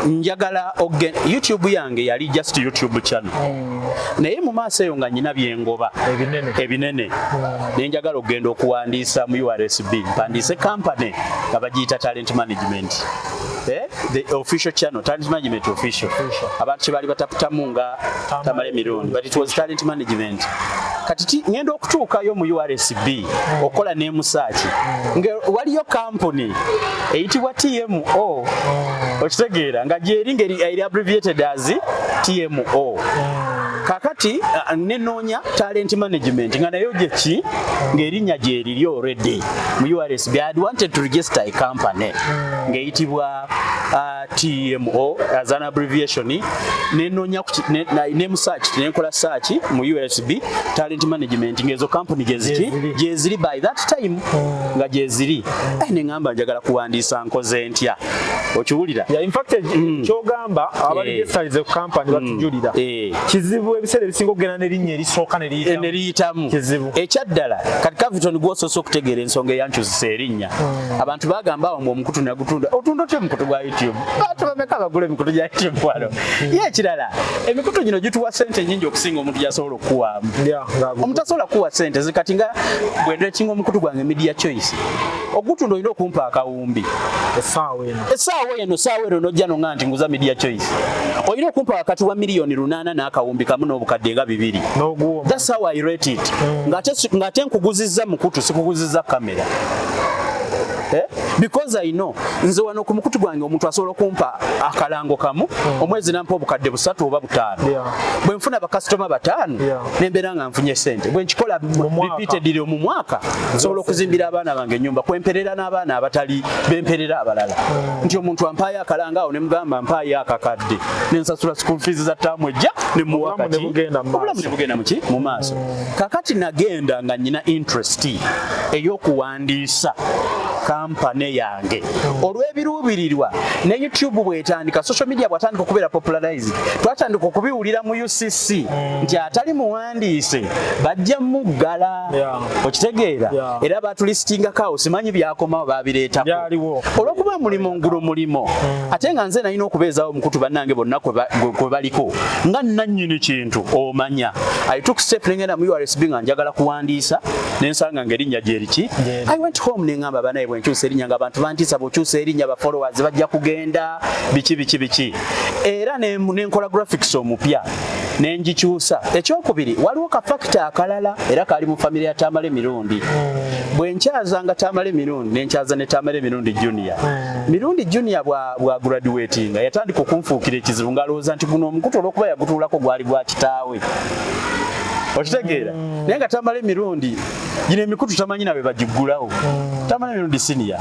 njagala YouTube yange yali just YouTube channel, naye mu maaso eyo nga nyina byengoba ebinene. Ebinene. Ne njagala okugenda okuwandiisa mu URSB, mpandiise company nga bagiyita Talent Management. The official channel, Talent Management Official. Official. Abantu kye baali bataputamu nga Tamale Mirundi, but it was Talent Management. Kati ngenda okutuukayo mu URSB okukola nemusaaki nga waliyo company eyitibwa TMO. Okitegeera nga gyeri ngeri eri abbreviated as TMO. Kakati nenoonya Talent Management nga nayo gyeki ng'erinnya gyeriri already mu URSB. I had wanted to register a company ng'eyitibwa TMO as an abbreviation. Nenoonya ne search, nenkola search mu URSB, Talent Management, ng'ezo company gyeziki? Gyeziri. Gyeziri by that time nga gyeziri. Neŋŋamba njagala kuwandiisa, nkoze ntya? Okiwulira? Yeah, in fact kyogamba abaregisitalize ku company batujulira kizibu ebiseera ebisinga okugenda n'erinnya erisooka ne liyitamu. Ne liyitamu. Kizibu. Ekyaddala kati Caviton, gwosoose okutegeera ensonga eyankyusisa erinnya. Abantu bagamba awo mbu omukutu nagutunda. Otunda otya omukutu gwa YouTube? Bantu bameka bagula emikutu gya YouTube wano? Ye ekirala, emikutu gino gituwa sente nyingi okusinga omuntu gyasobola okukuwaamu. Yeah, omuntu asobola kuwa sente ze. Kati nga bwendekinga omukutu gwange Media Choice, ogutunda olina okumpa akawumbi. Essaawa eno. Essaawa eno nojja nonga nti nguza Media Choice, olina okumpa wakati wa 800,000 n'akawumbi kamu n'obukadde nga 200. N'oguwa. That's how I rate it. Ng'ate nkuguzizza mukutu, sikuguzizza kamera. Eh? Because I know nze wano ku mukutu gwange omuntu asobola okumpa akalango kamu omwezi nampa obukadde 300 oba 500. Bwe nfuna bakasitoma 500 nembeera nga nfunye sente. Bwe nkikola Mu mwaka. repeatedly mu mwaka, nsobola okuzimbira abaana bange ennyumba, kwemperera n'abaana abatali bemperera abalala, nti omuntu ampaayo akalango awo ne mugamba mpaayo akakadde, nensasula school fees za ttaamu ejja ne muwa. Obulamu ne Kati bugenda mu maaso. obulamu ne bugenda muki? Mu maaso. Kakati nagenda nga nyina interest ey'okuwandiisa. Kampane yange olw'ebiruubirirwa ne YouTube bwetandika, social media bwatandika okubeera popularized, twatandika okubiwulira mu UCC nti atali muwandiise bajja muggala. Okitegeera? Era batulistingako awo, simanyi byakomawo, babireetako olwokuba mulimu ngulo mulimo. Ate nga nze nalina okubeezaawo omukutu, bannange bonna kwe baliko nga nannyini kintu. Omanya, I took step nengenda mu URSB nga njagala kuwandiisa, nensanga nga erinnya gyeriki. I went home neŋŋamba, banaye, bwenkyusa erinnya nga abantu bantiisa, bw'okyusa erinnya ba followers bajja kugenda, biki biki biki. Era nenkola graphics omupya nengikyusa. Ekyokubiri, waliwo ka factor akalala era kali mu famire ya Tamale Mirundi. Bwe nkyazanga Tamale Mirundi, nenkyaza ne Tamale Mirundi Junior. Mirundi Junior bwa graduatinga yatandika okunfuukira ekizibu, ng'alowooza nti guno omukutu olw'okuba yagutuulako gwali gwa kitaawe. Okitegeera? Naye nga Tamale Mirundi gino emikutu tamanyi nabe bagiggulawo. Tamale Mirundi Senior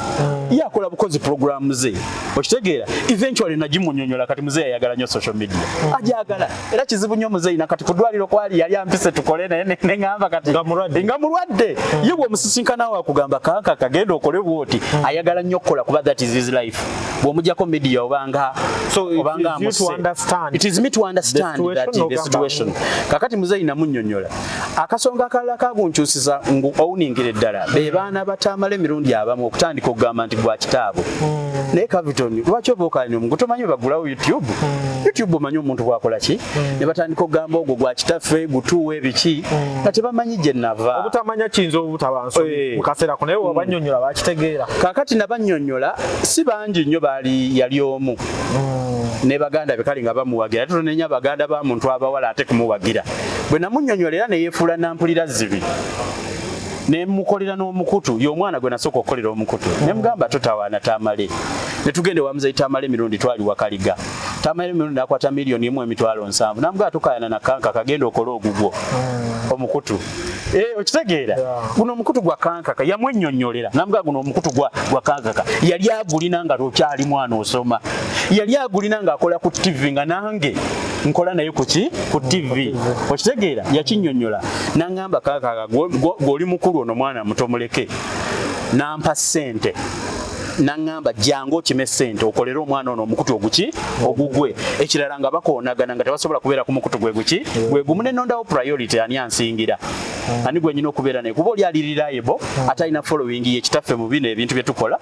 ye akola bukozi programu ze. Okitegeera? Eventually nagimunyonyola. Kati muzeeyi ayagala nnyo social media, ajagala, era kizibu nnyo muzeeyi. Nakati ku ddwaliro kwali yali ampise tukole naye neŋŋamba kati Nga mulwadde. Nga mulwadde. Ye bw'omusisinkanawo akugamba, "Kanka kagenda okole bw'oti." Ayagala nnyo okukola kuba that is his life. Bw'omuggyako media obanga So it obanga is you to amuse. understand It is me to understand the that situation. The situation. Kakati muzeeyi namunnyonnyola. Akasonga akalala kagunkyusiza ngu owningira eddala be baana batamala emirundi abamu okutandika okugamba nti gwa kitaabwe. Naye Caviton, lwaki oba okalina omugu tomanyi bagulawo YouTube? YouTube omanyi omuntu bwakola ki? Ne batandika okugamba ogwo gwa kitaffe, gutuwa ebiki, nga tebamanyi gye nava. Obutamanya kiyinza obutaba nsobi mu kaseera ko, naye wabannyonnyola bakitegeera. Kakati nabannyonnyola, si bangi nnyo, baali yali omu ne baganda be kale nga bamuwagira. Ate tonenya baganda ba muntu abawala ate kumuwagira. Bwe namunnyonnyola era neyeefuula nampulira zibi, nemukolera n'omukutu. Y'omwana gwe nasooka okukolera omukutu. Nemugamba, "Totawaana Tamale." Ne tugenda ewa muzeyi Tamale Emirundi, twali Wakaliga. Tamale Emirundi nakwata 1,070,000, namugamba, "Tukayana na Kanka, kagenda okole ogugwo omukutu." Okitegeera? Guno omukutu gwa Kankaka. Yamwennyonnyolera, namugamba, "Guno omukutu gwa Kankaka." Yali agulina nga okyali mwana osoma, yali agulina ng'akola ku TV, nga nange nkola naye kuki ku TV. Okitegeera? Yakinnyonnyola naŋŋamba, "Kankaka, gw'oli mukulu, ono mwana muto, muleke." Nampa ssente, naŋŋamba, "Jangu okime ssente okolere omwana ono omukutu oguki ogugwe." Ekirala nga bakoonagana, nga tebasobola kubeera ku mukutu gwe guki gwe gumu. Nenondawo priority, ani ansingira, ani gwe nyina okubeera naye, kuba oli ali reliable ate alina following ye kitaffe mu bino ebintu bye tukola.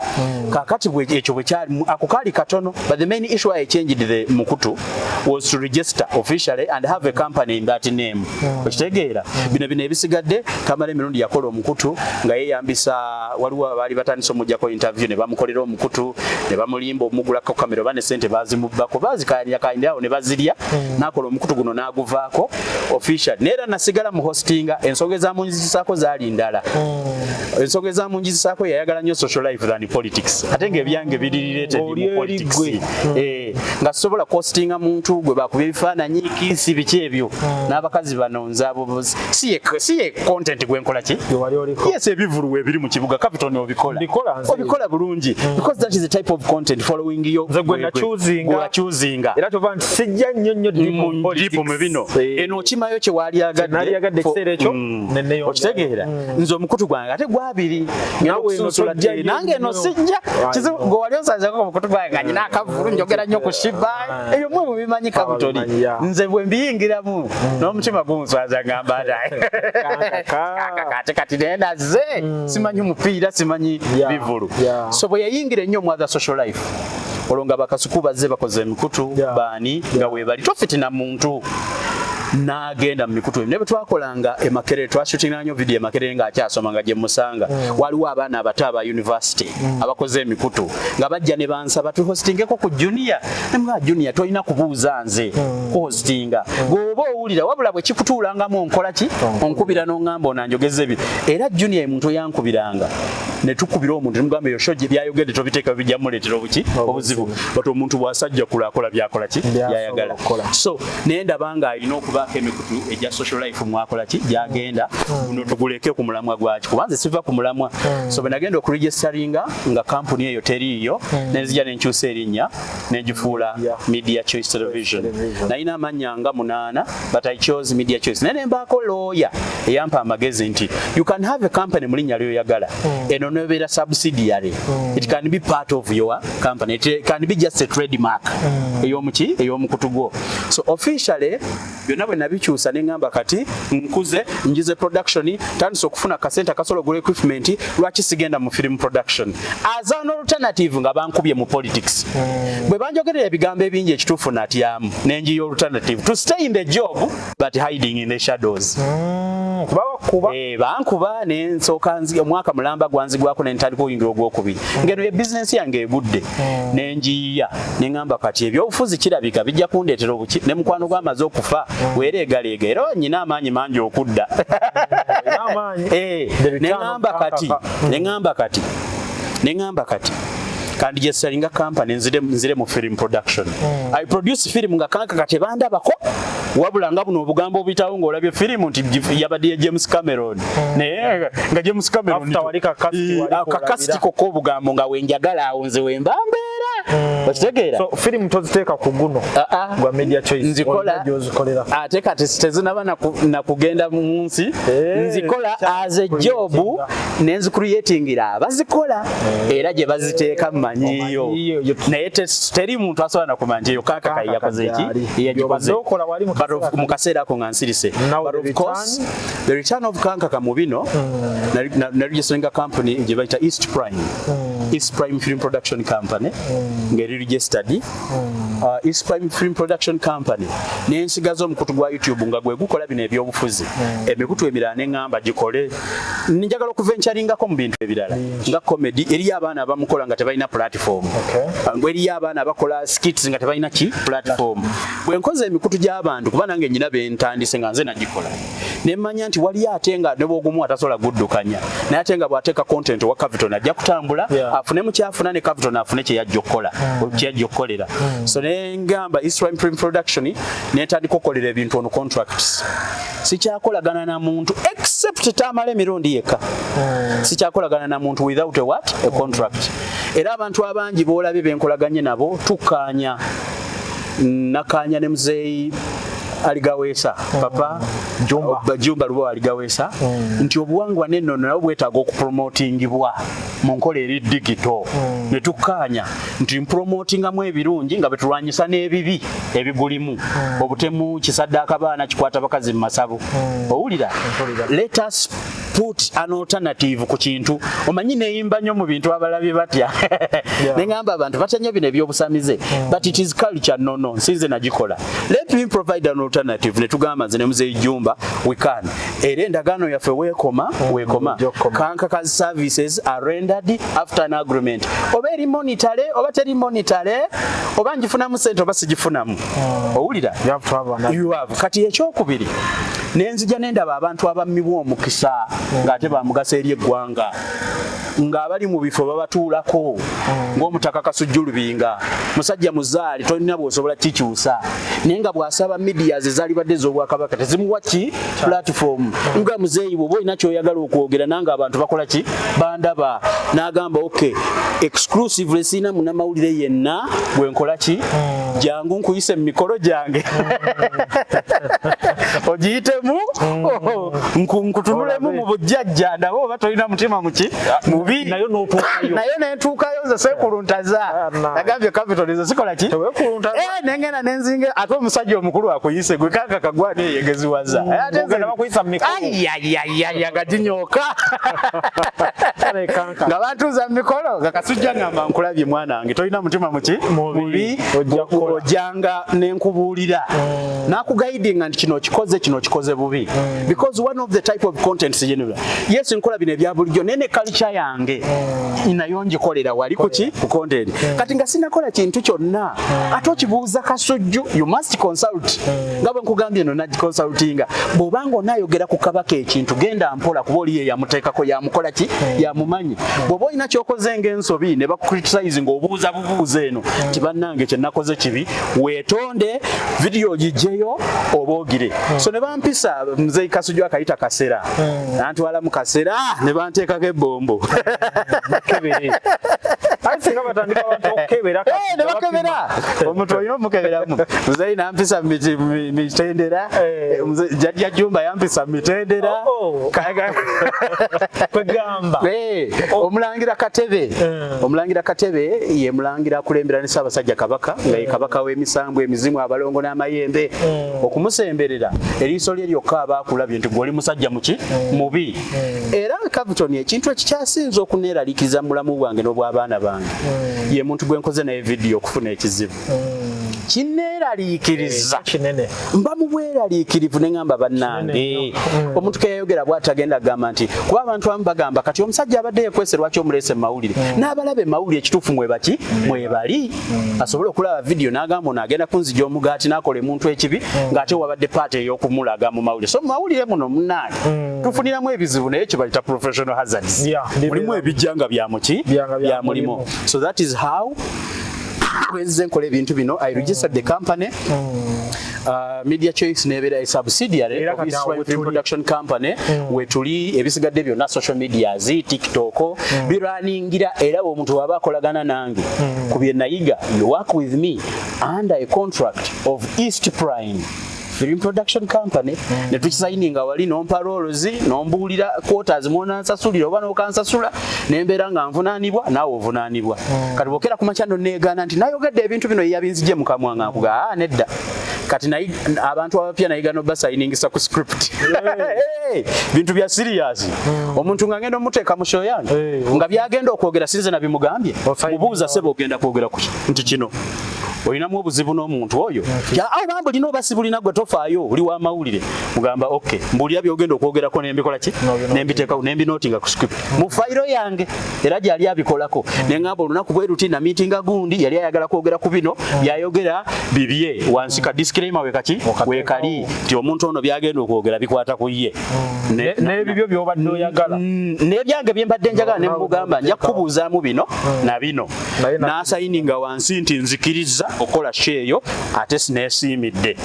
Kaakati ekyo bwe kyali, ako kaali katono, but the main issue I changed the mukutu was to register officially and have a company in that name. Okitegeera? Bino ebisigadde, Tamale Emirundi yakola omukutu nga yeeyambisa, waliwo abaali batandise omuggyako interview ne bamukolera omukutu ne bamulimba omugulako kamera oba ne sente bazimubbako, bazikayanira kayinira awo ne bazirya. N'akola omukutu guno n'aguvaako official, naye era nasigala mu hostinga. Ensonga ezamunjizisaako zaali ndala. Ensonga ezamunjizisaako, yayagala nnyo social life than politics, ate ng'ebyange biri related Ng'oli mu eri politics. ggwe. Nga sobola kuhostinga muntu gwe bakubye ebifaananyi kiisi biki ebyo n'abakazi bano. Nzaabo si ye content gwe nkola ki. Gwe wali oliko. Yes, ebivulu ebiri mu kibuga, Capital, obikola. Mbikola nze. Obikola bulungi because that is the type of content following yo. Nze gwe nachoosinga. Gwe wachoosinga. Era tova nti sijja nnyo nnyo deep mu mu politics. deep mu bino. Eno okimayo kye waali agadde. Nali agadde ekiseera ekyo, ne neeyongerayo. Okitegeera? Nze omukutu gwange ate gwabiri. Naawe eno tojja nnyo Nange eno nnyo. sijja. Kizibu know. gwe wali onsanzeko ku mukutu gwange nga nyina akavulu, njogera nnyo ku Shiba. Ebyo mwe mubimanyi, Kabutoli. Ababimanyi, yeah. Nze bwe mbiyingiramu n'omutima gunswaza, ngamba Kankaka. kati kati naye nazze simanyi mupiira, simanyi bivulu. So bwe yayingira ennyo mu other social life, olwo nga bakasuku bazze bakoze emikutu, baani nga weebali tofitina muntu n'agenda mu mikutu emimu. Ne bwe twakolanga e Makerere, twashootinga nnyo video e Makerere ng'akyasoma, nga gye musanga. Waliwo abaana abato aba university abakoze emikutu nga bajja ne bansaba tuhostingeko ku Junior. Nemugamba, "Junior, tolina kubuuza nze kuhostinga, gweoba owulira." Wabula bwe kikutuulangamu onkola ki, onkubira n'oŋŋamba onanjogeza ebyo. Era Junior ye muntu oyankubiranga ne tukubira omuntu nemugamba, "Eyo show gye byayogedde tobiteeka, bijja muleetera obuki obuzibu." But omuntu bw'asajja kula akola byakola ki By'asobola byayagala. okukola. So naye ndaba nga alina okubaako emikutu egya social life mwakola ki gyagenda. Guno tuguleke ku mulamwa gwaki, kubanze siva ku mulamwa. So bwe nagenda okuregisteringa nga kampuni eyo teriiyo, nenzija nenkyusa erinnya nengifuula Media Choice Television. Television. Nalina amannya nga munaana, but I chose Media Choice. Naye nembaako lawyer eyampa amagezi nti you can have a company mu linnya lyoyagala eno. Eno nebeera subsidiary. It can be part of your company, it can be just a trademark ey'omuki, ey'omukutu gwo. So officially byonna bwe nabikyusa, ne ŋŋamba kati nkuze, njize production, tandise okufuna kasente akasobola ogula equipment, lwaki sigenda mu film production as an alternative, nga bankubye mu politics? Bwe banjogerera ebigambo ebingi, ekituufu natyamu nenjiya alternative to stay in the job but hiding in the shadows. Kuba bakuba. Eh, bankuba nensooka omwaka mulamba gwanzigwako, nentandika okuyingira ogwokubiri ngeno ye bizinensi yange egudde, nenjiya neŋŋamba kati ebyobufuzi kirabika bijja kundeetera obuki, ne mukwano gwamaze okufa weereegaleega, era nyina amaanyi mangi okudda. Olina amaanyi. Eh, The return of neŋŋamba kati Kankaka. Neŋŋamba kati kandiregisteringa company, nzire mu film production. I produce film nga Kankaka tebandabako, wabula nga buno obugambo obuyitawo ng'olabye firimu nti yabadde ya James Cameron, naye nga James Cameron After wali kakasiti Eh, wali kakasiti k'olabira. kokka obugambo nga wenjagala awo nze wemba mbeera, okitegeera? So firimu toziteeka ku guno Ah, ah. gwa Media Choice? Nzikola. Olina gy'ozikolera? Ate kati tezinaba nakugenda mu nsi. Eh, Nzikola as a job, nenzicreatingira abazikola, era gye baziteeka mmanyiyo. Omanyiyo, Naye teri muntu asobola nakumanya nti eyo Kankaka yakoze eki, Gyali. yagikoze. By'obadde okola wali mu But kaseera mu kaseera ako nga nsirise. Now But the of course the return of Kankaka mu bino, naregisteringa company gye bayita East Prime, East Prime Film Production Company, ng'eri registered East Prime Film Production Company, nensigaza omukutu gwa YouTube nga gwe gukola bino ebyobufuzi. Emikutu emirala neŋŋamba gikole, njagala okuventuringako mu bintu ebirala nga comedy. Eriyo abaana abamukola nga tebalina platform. Nga eriyo abaana abakola skits nga tebalina ki, platform. Bwe nkoze emikutu gy'abantu, kuba nange nyina bentandise nga nze nagikola, nemmanya nti waliyo ate nga ne bwogumu atasobola guddukanya, naye ate nga bw'ateeka content owa Caviton ajja kutambula, afunemu kyafuna, ne Caviton afune kyeyajja okukola, kyeyajja okukolera. So ne ngamba East Prime Film Production, nentandika okukolera ebintu on contracts. Sikyakolagana na muntu except Tamala emirundi yekka. Sikyakolagana na muntu without a what, a contract. Era abantu abangi boolabye benkolaganye nabo tukkaanya. Nakkaanya ne muzeeyi Aligaweesa, papa Jumba. Jumba Lubo Aligaweesa, nti obuwangwa n'ennono nabo bwetaaga okupromotingibwa mu nkola eri digital. Ne tukkaanya nti mpromotingamu ebirungi nga betulwanyisa n'ebibi ebigulimu, obutemu, kisaddaaka baana, kikwata bakazi mu masabo. Owulira? Mpulira. Let us put an alternative ku kintu. Omanyi neyimba nnyo mu bintu, abalabi batya. Neŋŋamba abantu batya nnyo bino ebyobusamize, but it is culture. No, nsinze nagikola, let me provide an alternative. Ne tugamba nze ne muzeeyi Jumba we can, era endagaano yaffe weekoma, weekoma. Gyokoma. Kankaka's services are rendered after an agreement, oba eri monetary oba teri monetary, oba ngifunamu sente oba sigifunamu. Owulira? You have to have an You have. Kati ekyokubiri, nenzija nendaba abantu abammibwa omukisa ng'ate bamugaso eri eggwanga, ng'abali mu bifo babatuulako, ng'omutaka Kasujju Lubinga, musajja muzaali, tolina bw'osobola kikyusa, naye nga bw'asaba medias ezaalibadde ez'obwakabaka tezimuwa ki, platform. Nga muzeeyi, bw'oba olina ky'oyagala okwogera nange abantu bakola ki, bandaba, n'agamba ok, exclusively siina munnamawulire yenna gwe nkola ki, jangu nkuyise mu mikolo gyange ogiyitemu, nkutunulemu mu bujjajja, ndabe oba tolina mutima muki, mubi. Nayo n'otuukayo. Nayo nentuukayo nze sekuluntaza. Ah, nice. Nagambye Capital nze sikola ki. Teweekuluntaza. Eh, nengenda nenzinga, ate omusajja omukulu akuyise gwe Kankaka gwani eyegeziwaza. Eh, ate nze Ogenda bakuyisa mu mikolo. Ayayayaya, nga ginyooka. Kale Kanka. Nga bantuuza mu mikolo nga Kasujja ngamba nkulabye mwana wange, tolina mutima muki. Mubi. Ojja kukola. Ojjanga nenkubuulira, nakuguidinga nti kino okikoze, kino okikoze bubi, because one of the type of contents general, yes, nkola bino ebya bulijjo, naye ne culture yange nayo ngikolera wali kuki, ku content. Kati nga sinakola kintu kyonna, ate okibuuza Kasujju, you must consult. Nga bwe nkugambye no nagiconsultinga, bw'obanga onaayogera ku kabaka ekintu, genda mpola, kuba oli ye yamuteekako, yamukola ki, yamumanyi. Bw'oba olina kyokoze ng'ensobi ne bakucriticize, ng'obuuza bubuuza eno nti bannange kye nakoze kibi, weetonde, vidiyo ogigyeyo oba ogire. So ne bampisa muzeeyi Kasujju akayita Kasera, nantwala mu Kasera ne banteekako ebbombo. Kebere. Ate singa batandika abantu okukebera kati Eh, ne bakebera omuntu olina omukeberamu. Muzeeyi nampisa mu mitendera. Eh. Jjajja Jumba yampisa mu mitendera. Oh, oh. Kwegamba. Eh, omulangira Katebe. Omulangira Katebe ye mulangira akulembera ne Ssaabasajja Kabaka, nga ye kabaka w'emisango, emizimu, abalongo n'amayembe. Okumusemberera eriiso lye lyokka aba akulabye nti gwe oli musajja muki mubi. Era Capiton, ekintu ekikyasinze okuneeraliikiriza mu bulamu bwange n'obw'abaana bange, ye muntu gwe nkoze naye vidiyo okufuna ekizibu. Kineeraliikiriza. Kinene. Mba mu bweraliikirivu ne ŋŋamba, bannange, omuntu ke yayogera bw'atagenda agamba nti, kuba abantu abamu bagamba, kati omusajja abadde yekwese, lwaki omuleese mu mawulire? N'abalaba emawulire ekituufu mwebaki mwebali asobole okulaba vidiyo n'agamba, ono agenda kunzija omugaati n'akola emuntu ekibi, ng'ate wabadde part ey'okumulaga mu mawulire. So mu mawulire muno, munnange, tufuniramu ebizibu, naye kibayita professional hazards. Mulimu ebijja nga bya muki? Bya nga bya Bya mulimu. Mulimu. So that is how bwenzize nkola ebintu bino. I registered the company, Media Choice nebeera a subsidiary Era of kati awo Israel Film wetuli. Production Company. Wetuli, ebisigadde byonna, social medias, TikTok, birwaningira. Era omuntu waba akolagana nange ku bye nayiga, you work with me under a contract of East Prime Film Production Company, ne tukisayininga wali, nompa roles, nombuulira quarters mwonansasulira oba nokansasula, nembeera nga nvunaanibwa naawe ovunaanibwa. Kati bwokera ku makya noneegaana nti nayogedde ebintu bino, yabinzije mu kamwa, nga nkuga, "Ah, nedda." Kati nayi abantu abapya nayiga nobasayiningisa ku script. Hey, bintu bya serious. Omuntu nga ngenda omuteeka mu show yange, nga byagenda okwogera sinze nabimugambye, Osayininga. mubuuza, "Sebe, ogenda kwogera ku ki?" Nti kino olinamu obuzibu n'omuntu oyo? Awo bambu lina oba sibulina, gwe tofaayo, oli w'amawulire. Mugamba, "Ok, mbuulira byogenda okwogerako," nembikola ki? Nembiteekawo, nembinootinga ku script mu fayiro yange, era gyali abikolako. Neŋŋamba, olunaku bwe luti na miitinga gundi, yali ayagala kwogera ku bino, byayogera bibye. Wansi ka disclaimer wekaki wekali nti omuntu ono byagenda okwogera bikwata ku ye. N'ebibyo by'obadde oyagala. N'ebyange bye mbadde njagala, ne Nawe mugamba, nja n'obiteekawo. kukubuuzaamu bino na bino. Naye N'asayininga wansi nti nzikiriza okukola show eyo, ate sineesiimidde.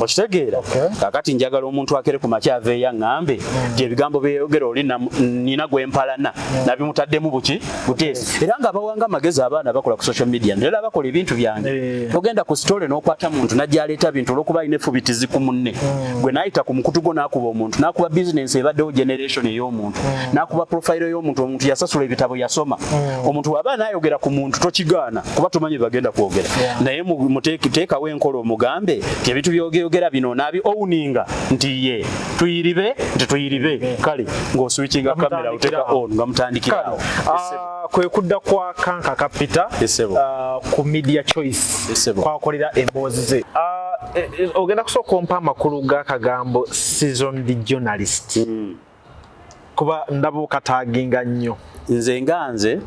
Okitegeera? Okay. Kakati njagala omuntu akere ku makya aveeyo aŋŋambe nti ebigambo byeyogera oli nina gwempalana nabimutaddemu buki buteesi. Era nga bawanga amagezi abaana bakola ku social media, era bakola ebintu byange. Togenda ku story n'okwata muntu najja aleeta bintu olwokuba alina effubitizi ku munne. Gwe naayita ku mukutu gwo n'akuba omuntu, n'akuba bizinensi ebaddewo generation ey'omuntu, n'akuba profile y'omuntu. Omuntu yasasula ebitabo, yasoma. Omuntu bw'aba naayogera ku muntu, tokigaana, kuba tomanyi bagenda kwogera. Naye teekawo enkola, omugambe nti ebintu byogeyogera bino naabi owninga nti ye tuyiribe, nti tuyiribe. Kale ng'oswitchinga kamera, oteeka on nga mutandikirawo. Ah, kwe kudda kwa Kanka Kapita. Yes, ku Media Choice Yes, sebo. kwakolera emboozi ze. Ah, ogenda kusooka ompa amakulu g'akagambo seasoned journalist, kuba ndaba okataaginga nnyo. Nze nga nze,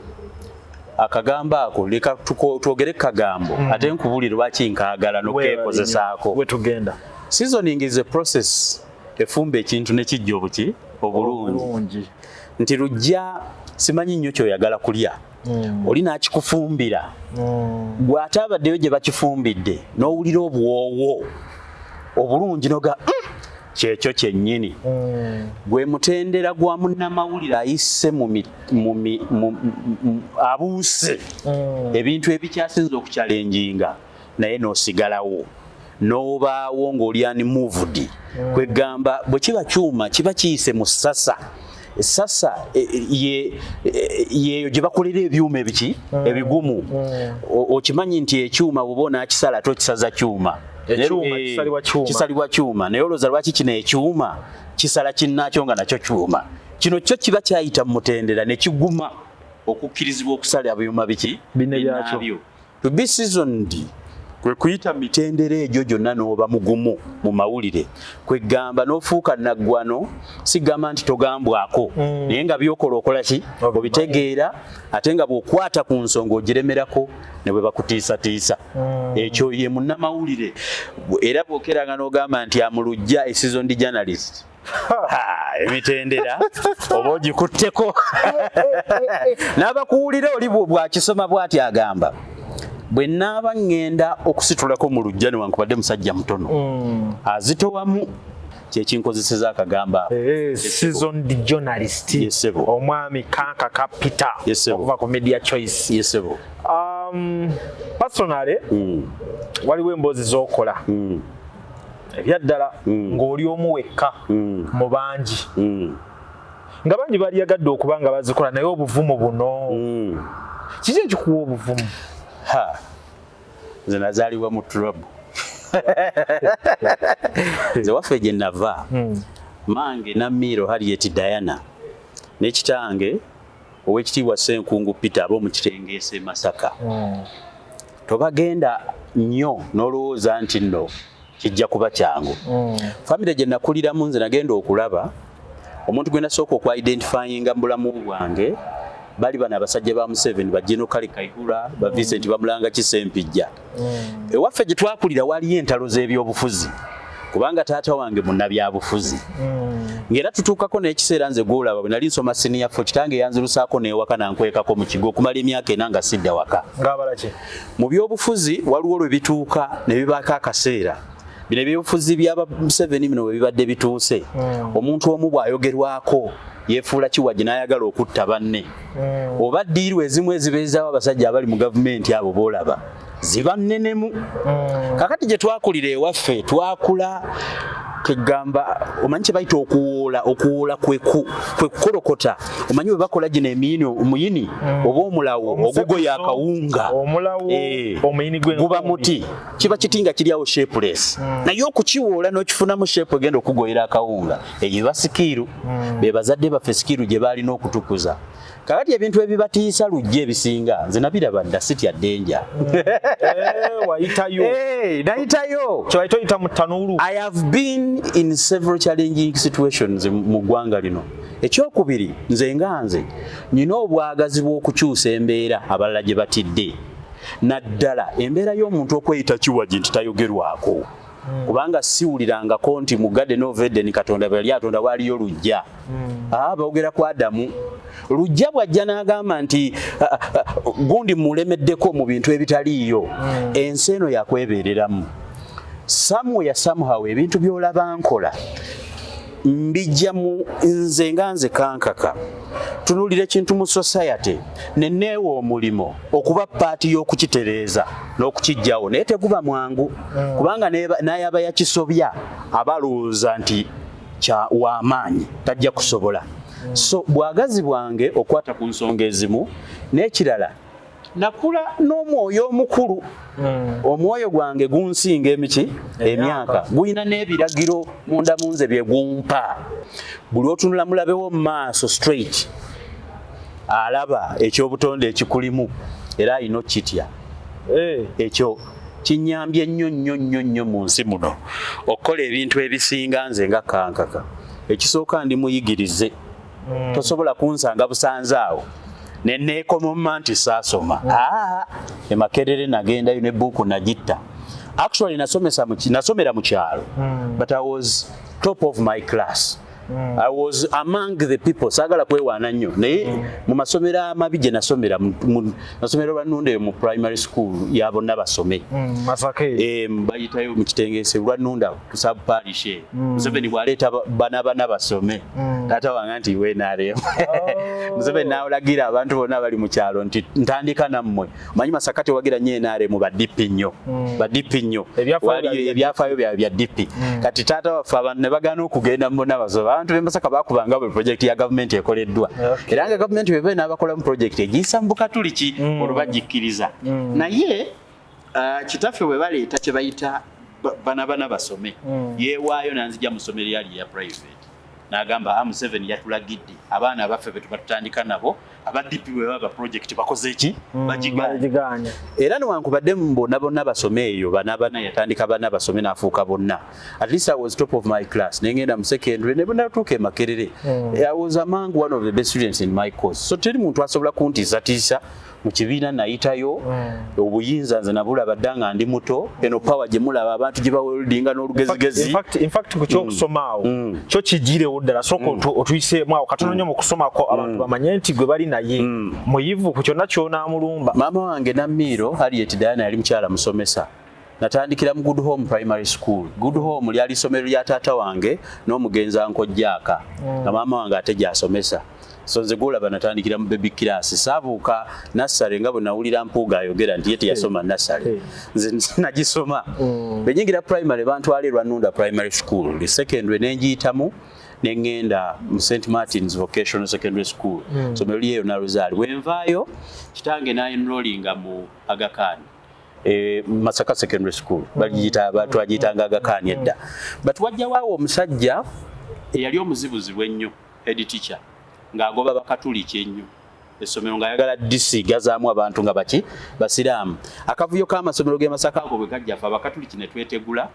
akagambo ako leka twogere kagambo, ate nkubulire lwaki nkaagala n'okeekozesaako. Wetugenda. Seasoning is a process efumba ekintu ne kijja obuki obulungi. Obulungi. Nti lujja simanyi nnyo kyoyagala kulya, oli n'akikufumbira, gwe ate abaddeyo gye bakifumbidde n'owulira obuwoowo obulungi noga, kyekyo kyennyini." Gwe mutendera gwa munnamawulire ayise mu mi- mu mi- mu- mu- abuuse ebintu ebikyasinze okuchallenginga, naye n'osigalawo n'obaawo ng'oli unmoved. Kwegamba bwe kiba kyuma kiba kiyise mu ssasa, essasa yeeyo gye bakolera ebyuma ebiki ebigumu. Okimanyi nti ekyuma bw'oba onaakisala, ate okisaza kyuma. Ekyuma kisalibwa kyuma. Kisalibwa kyuma. Naye olowooza lwaki kino ekyuma kisala kinnaakyo nga nakyo kyuma? Kino kyo kiba kyayita mu mutendera ne kiguma okukkirizibwa okusala byuma biki? Binne byakyo. Binnaabyo. To be seasoned kwe kuyita mitendera egyo gyonna n'oba mugumu mu mawulire, kwegamba n'ofuuka naggwano. Sigamba nti togambwako, naye nga byokola okola ki? Obitegeera, ate nga bw'okwata ku nsonga ogiremerako ne bwe bakutiisatiisa. Ekyo ye munnamawulire. Era bw'okeranga n'ogamba nti amulujja a seasoned journalist, Ha, emitendera oba ogikutteko n'abakuwulira. Oli bw'akisoma bw'ati agamba, bwe naaba ŋŋenda okusitulako mu luggya, newankubadde musajja mutono, azitowamu. Kyekinkozeseza akagambo ako. Seasoned journalist. Yes, sebo. Omwami Kankaka Peter. Yes, sebo. Okuva ku Media Choice. Yes, sebo. Personally, waliwo emboozi z'okola ebyaddala ng'oli omu wekka mu bangi, nga bangi baliyagadde okuba nga bazikola, naye obuvumu buno, kiki ekikuwa obuvumu? Ha, nze nazaalibwa mu trouble. Nze waffe gye nava, mange Namiiro Harriet Diana ne kitange Owekitiibwa Ssenkungu Peter ab'omu Kitengeesa e Masaka, tobagenda nnyo n'olowooza nti nno kijja kuba kyangu. Famire gye nakuliramu, nze nagenda okulaba omuntu gwe nasooka okwidentifyinga mu bulamu bwange, bali bano abasajja ba Museveni, ba General Kale Kaihura, ba Vincent Bamulanga Kisempijja. Ewaffe gye twakulira waliyo entalo z'ebyobufuzi, kubanga taata wange munnabyabufuzi, ng'era tutuukako n'ekiseera nze gwolaba bwe nali nsoma senior four, kitange yanzirusaako n'ewaka nankwekako mu kigo okumala emyaka 4 nga sidda waka. Ng'abalaki? Mu byobufuzi waliwo lwe bituuka ne bibaako akaseera. Bino ebyobufuzi byaba Museveni bino bwe bibadde bituuse, omuntu omu bw'ayogerwako yeefuula kiwagi n'ayagala okutta banne, oba ddiiru ezimu ezibeezaawo abasajja abali mu gavumenti abo boolaba ziba nnenemu. Kakati gye twakulira ewaffe, twakula kegamba omanyi kye bayita okuwoola. Okuwoola kwe kukolokota. Omanyi bwe bakola gino emiyini, omuyini oba omulawo ogugoya akawunga? Omulawo. Omuyini gw'enkumbi. Guba muti, kiba kiti nga kiri awo shapeless, naye okukiwoola n'okifunamu shape egenda okugoyera akawunga, eyo eba skill. Be bazadde baffe skill gye baalina okutukuza. Kakati ebintu ebibatiisa lujja ebisinga nze nabiraba dda, sitya danger. Wayitayo. Nayitayo. Kyewayita oyita mu ttanuulu. I have been in several challenging situations mu ggwanga lino. Ekyokubiri, nze nga nze nina obwagazi bw'okukyusa embeera abalala gye batidde, naddala embeera y'omuntu okweyita kiwagi nti tayogerwako, kubanga siwulirangako nti mu Garden of Eden Katonda bwe yali atonda waaliyo lujja. Boogera ku Adamu. Lujja bw'ajja n'agamba nti gundi mulemeddeko mu bintu ebitaliiyo, ensi eno yakwebeereramu. Somewhere, somehow, ebintu by'olaba nkola mbijja mu nze nga nze Kankaka tunuulira ekintu mu society ne neewa omulimu okuba part y'okukitereeza n'okukijjawo, naye teguba mwangu, kubanga n'ayaba yakisobya aba alowooza nti kya w'amaanyi tajja kusobola. So bwagazi bwange okwata ku nsonga ezimu. N'ekirala, nakula n'omwoyo omukulu. Omwoyo gwange gunsinga emiki emyaka, gulina n'ebiragiro munda mu nze bye gumpa. Buli otunula mulabewo mu maaso straight, alaba ekyobutonde ekikulimu era alina okukitya. Ekyo kinyambye nnyo nnyo nnyo nnyo mu nsi muno okukola ebintu ebisinga. Nze nga Kankaka, ekisooka ndi muyigirize. Tosobola kunsanga busanze awo neneekomoma nti saasoma. Aa, e Makerere nagendayo ne buuku nagitta. Actually nasomera mu kyalo, but I was top of my class. I was among the people, saagala kwewaana nnyo, naye mu masomero amabi gye nasomera, nasomero Lwannunda eyo mu primary school ya bonna basome. Masaka eyo. Bayitayo mu Kitengeese Lwannunda ku sub parish eyo. Museveni bw'aleeta bana bana basome, taata wange nti wenarem. Museveni n'alagira abantu bonna abali mu kyalo nti ntandika nammwe. Omanyi Masaka tewagira nnyo NRM, ba DP nnyo, ba DP nnyo. Ebyafaayo. Waliyo ebyafaayo byabwe bya DP. Kati taata waffe abantu ne bagaana okugenda mu bonna basome. Abantu b'e Masaka bakubanga buli project ya gavumenti ekoleddwa, era nga gavumenti bweba enaabakolamu project egiyisa mu bukatuliki, olwo bagikkiriza. Naye kitaffe bwe baleeta kye bayita bana bana basome, yeewaayo nanzija mu ssomero yali eya private, n'agamba, "Ah, Museveni yatulagidde abaana abaffe be tuba tutandika nabo, aba DP bwe baba project bakoze ki, bagigaanye." Bagigaanye. Era newankubadde bonna bonna basome eyo bana bana, yatandika bana basome n'afuuka bonna. At least I was top of my class, nengenda mu secondary ne bwenatuuka e Makerere, I was among one of the best students in my course. So teri muntu asobola kuntiisatiisa mu kibiina. Nayitayo. Obuyinza nze nabulaba dda nga ndi muto. Eno power gye mulaba abantu gye baweldinga n'olugezigezi. In fact, ku kyokusoma awo, kyo kigirewo ddala. Sooka otuyiseemu awo katono nnyo mu kusomako, abantu bamanye nti gwe bali naye muyivu ku kyonna ky'onaamulumba. Maama wange Namiiro Harriet Diana yali mukyala musomesa. Natandikira mu Good Home Primary School. Good Home lyali ssomero lya taata wange n'omugenzi Ankojjaaka, nga maama wange ate gy'asomesa. So nze gwolaba natandikira mu baby class, saabuuka nursery nga bwe nawulira Mpuuga ayogera nti ye teyasoma nursery. Nze nagisoma. Bwe nyingira primary, bantwala e Lwanunda Primary School. The secondary ne ngiyitamu ne ŋŋenda mu St Martin's Vocational Secondary School, somero lyeyo Naluzaali. Bwe nvaayo, kitange na-enrollinga mu Aga Khan, Masaka Secondary School bagiyita, twagiyitanga Aga Khan edda. But wajjawaawo omusajja eyali omuzibuzibu ennyo, head teacher, ng'agoba Bakatuliki ennyo essomero, ng'ayagala disigazaamu abantu nga baki Basiraamu. Akavuyo k'amasomero g'e Masaka ago bwe kajja, ffe Abakatuliki ne twetegula,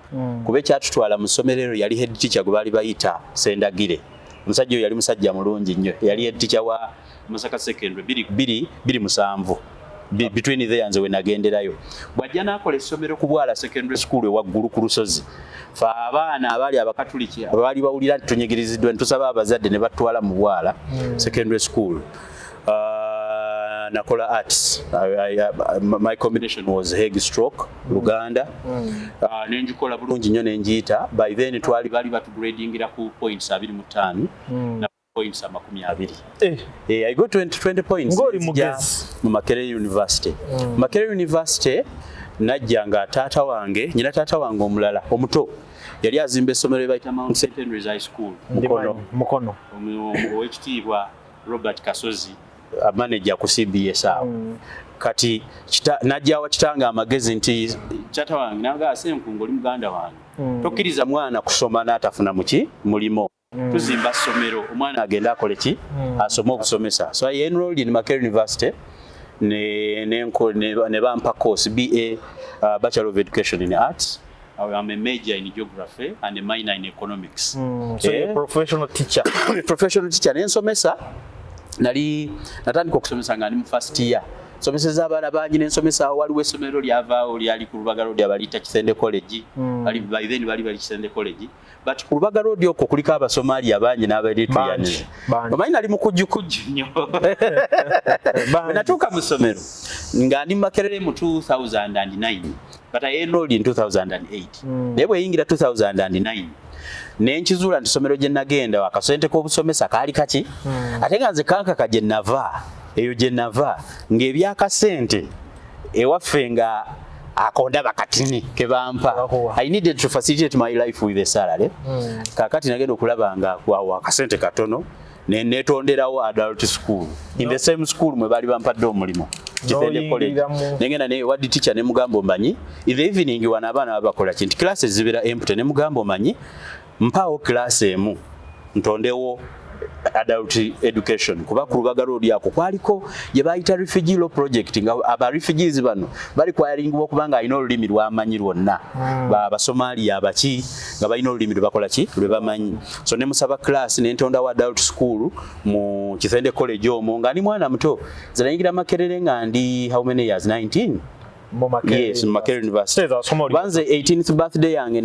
kuba ekyatutwala mu ssomero eryo yali head teacher gwe baali bayita Sendagire. Omusajja oyo yali musajja mulungi nnyo, yali head teacher wa Masaka Secondary 2007, between there nze we nagenderayo. Bw'ajja n'akola essomero ku Bwala Secondary School ewaggulu ku lusozi. Fe abaana abaali Abakatuliki abaali bawulira nti tunyigiriziddwa, ne tusaba abazadde ne batwala mu Bwala Secondary School. Nakola arts. My combination was HEG stroke Luganda. Nenjikola bulungi nnyo nenjiyita. By then twali bali batugradingira ku points 25 na points 20. Eh, I got 20 points. Ng'oli Nzija mugezi. mu Makerere University. Makerere University najja nga taata wange, nyina taata wange omulala omuto yali azimba essomero lye bayita Mount St Henry's High School, Mukono. Ndimanyi, Mukono. Owekitiibwa Robert Kasozi, manager ku CBS awo. Kati najjawa kitange amagezi nti taata wange naga, "Senkungu, oli muganda wange, tokkiriza mwana kusoma n'atafuna muki mulimo. Tuzimba ssomero, omwana agende akole ki, asome obusomesa." So I enrolled in Makerere University ne bampa course BA, Bachelor of Education in Arts. I am a major in geography and a minor in economics. So you're a professional teacher. Professional teacher, nensomesa. Nali natandika okusomesa nga ndi mu first year, nsomeseza abaana bangi nensomesa. Waliwo essomero lyavaawo lyali ku Lubaga Road, abaliyita Kisende College. Bali by then bali Kisende College, but ku Lubaga Road okwo kuliko Abasomalia bangi n'Abaeritreans. Bangi, bangi. Omanyi nali mukujjukujju nnyo. Bangi. Bwe natuuka mu ssomero nga ndi mu Makerere mu 2009, but I enrolled in 2008, naye bwe yingira 2009 nenkizuula nti ssomero gye nagenda akasente k'obusomesa kaali kaki, ate nga nze kankaka gye nava, eyo gye nava ng'ebyakasente ewaffe nga akonda bakatini kebampa. Bakuwa. I needed to facilitate my life with a salary. Kakati nagenda okulaba nga wawo akasente katono, ne netonderawo adult school in the same school mwe baali bampadde omulimu, Kitende College. N'oyingiriramu. Nengenda ne wadi teacher ne mugamba, "Omanyi, in the evening wano abaana babakola ki?" Nti classes zibeera empty. Ne mugamba, "Omanyi, mpaawo class emu ntondewo adult education," kuba ku Lubaga Road ako kwaliko gye bayita refugee law project, nga aba refugees bano bali kwayaringibwa okuba nga alina olulimi lwamanyi lwonna, Abasomalia abaki nga balina olulimi lwe bakola ki lwe bamanyi. So ne musaba class ne ntondawo adult school mu Kitende College omwo nga ndi mwana muto. Nze nayingira Makerere nga ndi how many years? 19. Mu Makerere. Yes, mu Makerere University. Seza wasoma oli Banze 18th birthday yange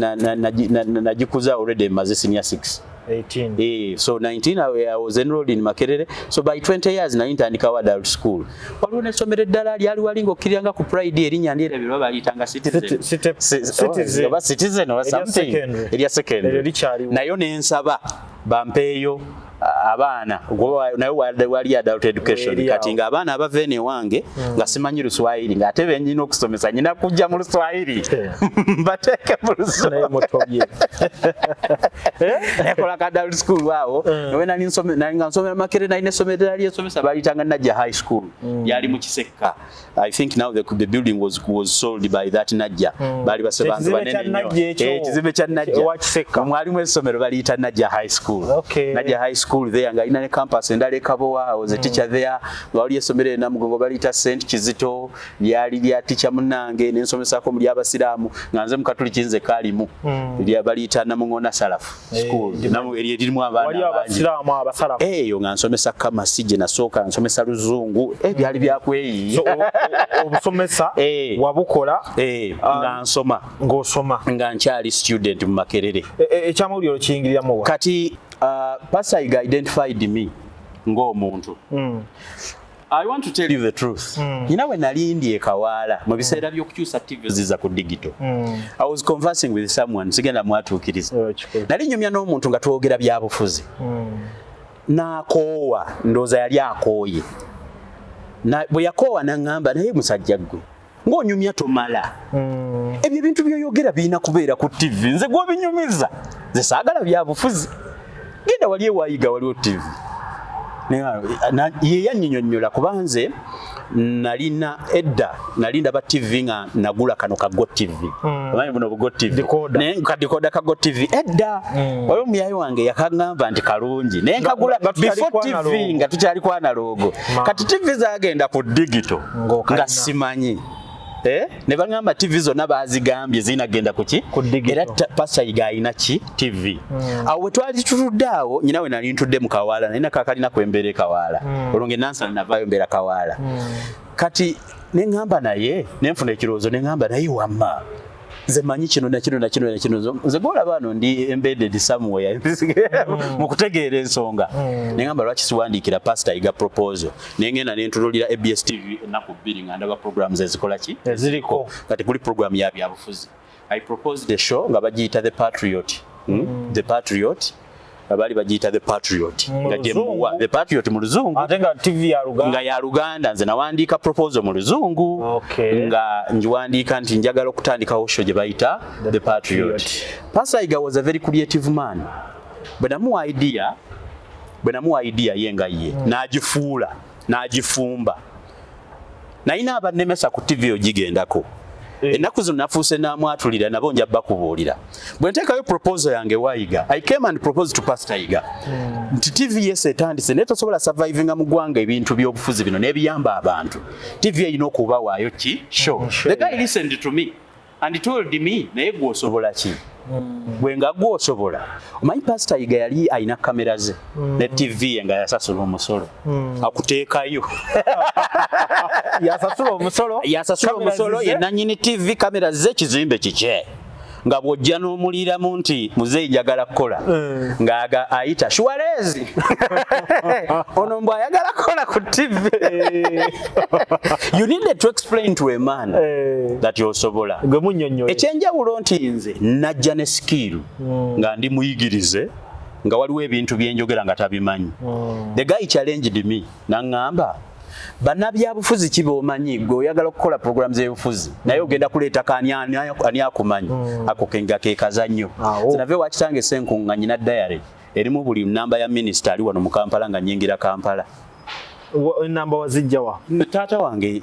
nagikuza already maze senior 6. 18. So 19 I was enrolled in Makerere. So by 20 years nali ntandikawo adult school. Waliwo n'essomero eddala lyali wali ng'okkiriranga ku Pride, erinnya ndyerabirwa, baliyitanga Citizen. Citizen. Oba Citizen oba Erya something. secondary. Erya secondary. Eryo likyaliwo. Nayo nensaba bampeeyo abaana, kuba nayo wali adult education. Eri Kati awo. nga abaana abava eno ewange nga simanyi Luswayiri, ng'ate benyina okusomesa nyina kujja mu Luswayiri mbateeke mu Naye Luswayiri. mutobye. Nekola ka adult school awo. Nawe nali nga nsomera Makerere, nalina essomero eddala lyensomesa, baliyitanga Najja High School, lyali mu Kisekka. I think now the building was sold by that Najja. Baali base bantu Ekizimbe banene kya nnyo. Najja ekyo. Ekizimbe kya Najja. Ewa Kisekka. Mwalimu essomero baliyita Najja High School. Najja High School there nga alina ne campus endala e Kabowa. I was a teacher there. Nga waliyo essomero e Namugongo baliyita St Kizito, lyali lya teacher munnange, nensomesako mu ly'Abasiraamu nga nze Mukatuliki nze kaalimu. Lya baliyita Namungona Salafu School. Eryo lirimu abaana Waliyo abangi. Abasiraamu abasalafu. Eyo nga nsomesa kamasi gye nasooka nsomesa Luzungu, byali byakweyiiya. So, obusomesa wabukola Nga nsoma. Ng'osoma. Nga nkyali student mu Makerere. Ekyamawulire okiyingiriramu wa? Kati Pastor Yiga identified me ng'omuntu. I want to tell you the truth. Nina we nali ndi e Kawaala mu biseera by'okukyusa TV ziza ku digital. I was conversing with someone, sigenda mwatuukiriza. Oh, kikulu. Nali nyumya n'omuntu nga twogera byabufuzi. N'akoowa, ndowooza yali akooye. Na bwe yakoowa n'aŋŋamba, naye musajja ggwe ng'onyumya tomala. Ebyo ebintu by'oyogera birina kubeera ku TV. Nze gw'obinyumiza. Nze saagala byabufuzi. Genda wali ewayiga waliwo TV. Ye yannyonyola kuba nze nalina edda nali ndaba TV nga nagula kano ka Go TV. Omanyi buno bu Go TV. Decoder. Naye ka decoder ka Go TV edda. Waliwo omuyayi wange yakaŋŋamba nti kalungi. Naye nkagula Nga tukyali before ku TV analog. nga tukyali ku analog. Kati TV zagenda ku digital Ng'okalina. nga simanyi. Eh? Ne baŋŋamba TV zonna baazigambye zirina kugenda ku ki? Ku digital. Era Pastor Yiga alina ki? TV. Awo we twali tutudde awo, nyina we nali ntudde mu Kawaala, nalina kakalina kwembeera e Kawaala. Olwo nge Nansana navaayo mbeera Kawaala. Kati ne ŋŋamba naye, ne nfuna ekirowoozo ne ŋŋamba naye wamma nze manyi kino na kino na kino na kino, nze gwolaba wano ndi embedded somewhere mu kutegeera ensonga. Ne ŋŋamba lwaki siwandiikira Pastor Yiga proposal, ne ŋŋenda ne ntunuulira ABS TV ennaku 2 nga ndaba programs ezikola ki? Eziriko. Kati kuli program ya byabufuzi. I proposed the show nga bagiyita The Patriot. The Patriot. Baali bagiyita The Patriot. Mu Nga gye muwa Luzungu. The Patriot mu Luzungu. Ate nga TV ya Luganda. Nga ya Luganda. Nze nawandiika proposal mu Luzungu. Nga ngiwandiika nti njagala okutandikawo show gye bayita The Patriot. Patriot. Pastor Yiga was a very creative man. Bwe namuwa idea ye nga ye n'agifuula n'agifumba. Nalina abannemesa ku TV ogigendako. Ennaku zino nafuuse n'amwatulira nabo nja bakubuulira. Bwe nteekayo proposal yange wa Yiga, I came and proposed to Pastor Yiga nti TV yes etandise, naye tosobola survivinga mu ggwanga ebintu by'obufuzi bino n'ebiyamba abantu. TV erina okubawaayo ki? Show. The guy listened to me and told me, naye gwe osobola ki? Gwe nga gwe osobola. Omanyi Pastor Yiga yali alina kamera ze ne TV ye nga yasasula omusolo. Akuteekayo. Yasasula omusolo. Yasasula Kamera omusolo, zize. ye nannyini TV, kamera ze, kizimbe kikye. Nga bw'ojja n'omuliramu nti muzeeyi njagala kukola, ng'aga ayita Shuwarezi ono mbw ayagala kukola ku TV. You needed to explain to a man that yosobola. Gwe munnyonnyole. Ekyenjawulo nti nze najja ne skill nga ndi muyigirize, nga waliwo ebintu byenjogera nga tabimanyi. The guy challenged me naŋŋamba, bannabyabufuzi ki b'omanyi? Gwe oyagala okukola program z'ebufuzi, naye ogenda kuleeta kaani ani akumanyi? Ako kenga ke kazannyo. Awo. Nze nava ewa kitange Senkunga, nyina diary erimu buli namba ya minisita ali wano mu Kampala nga nyingira Kampala. Enamba wazijjawa? Taata wange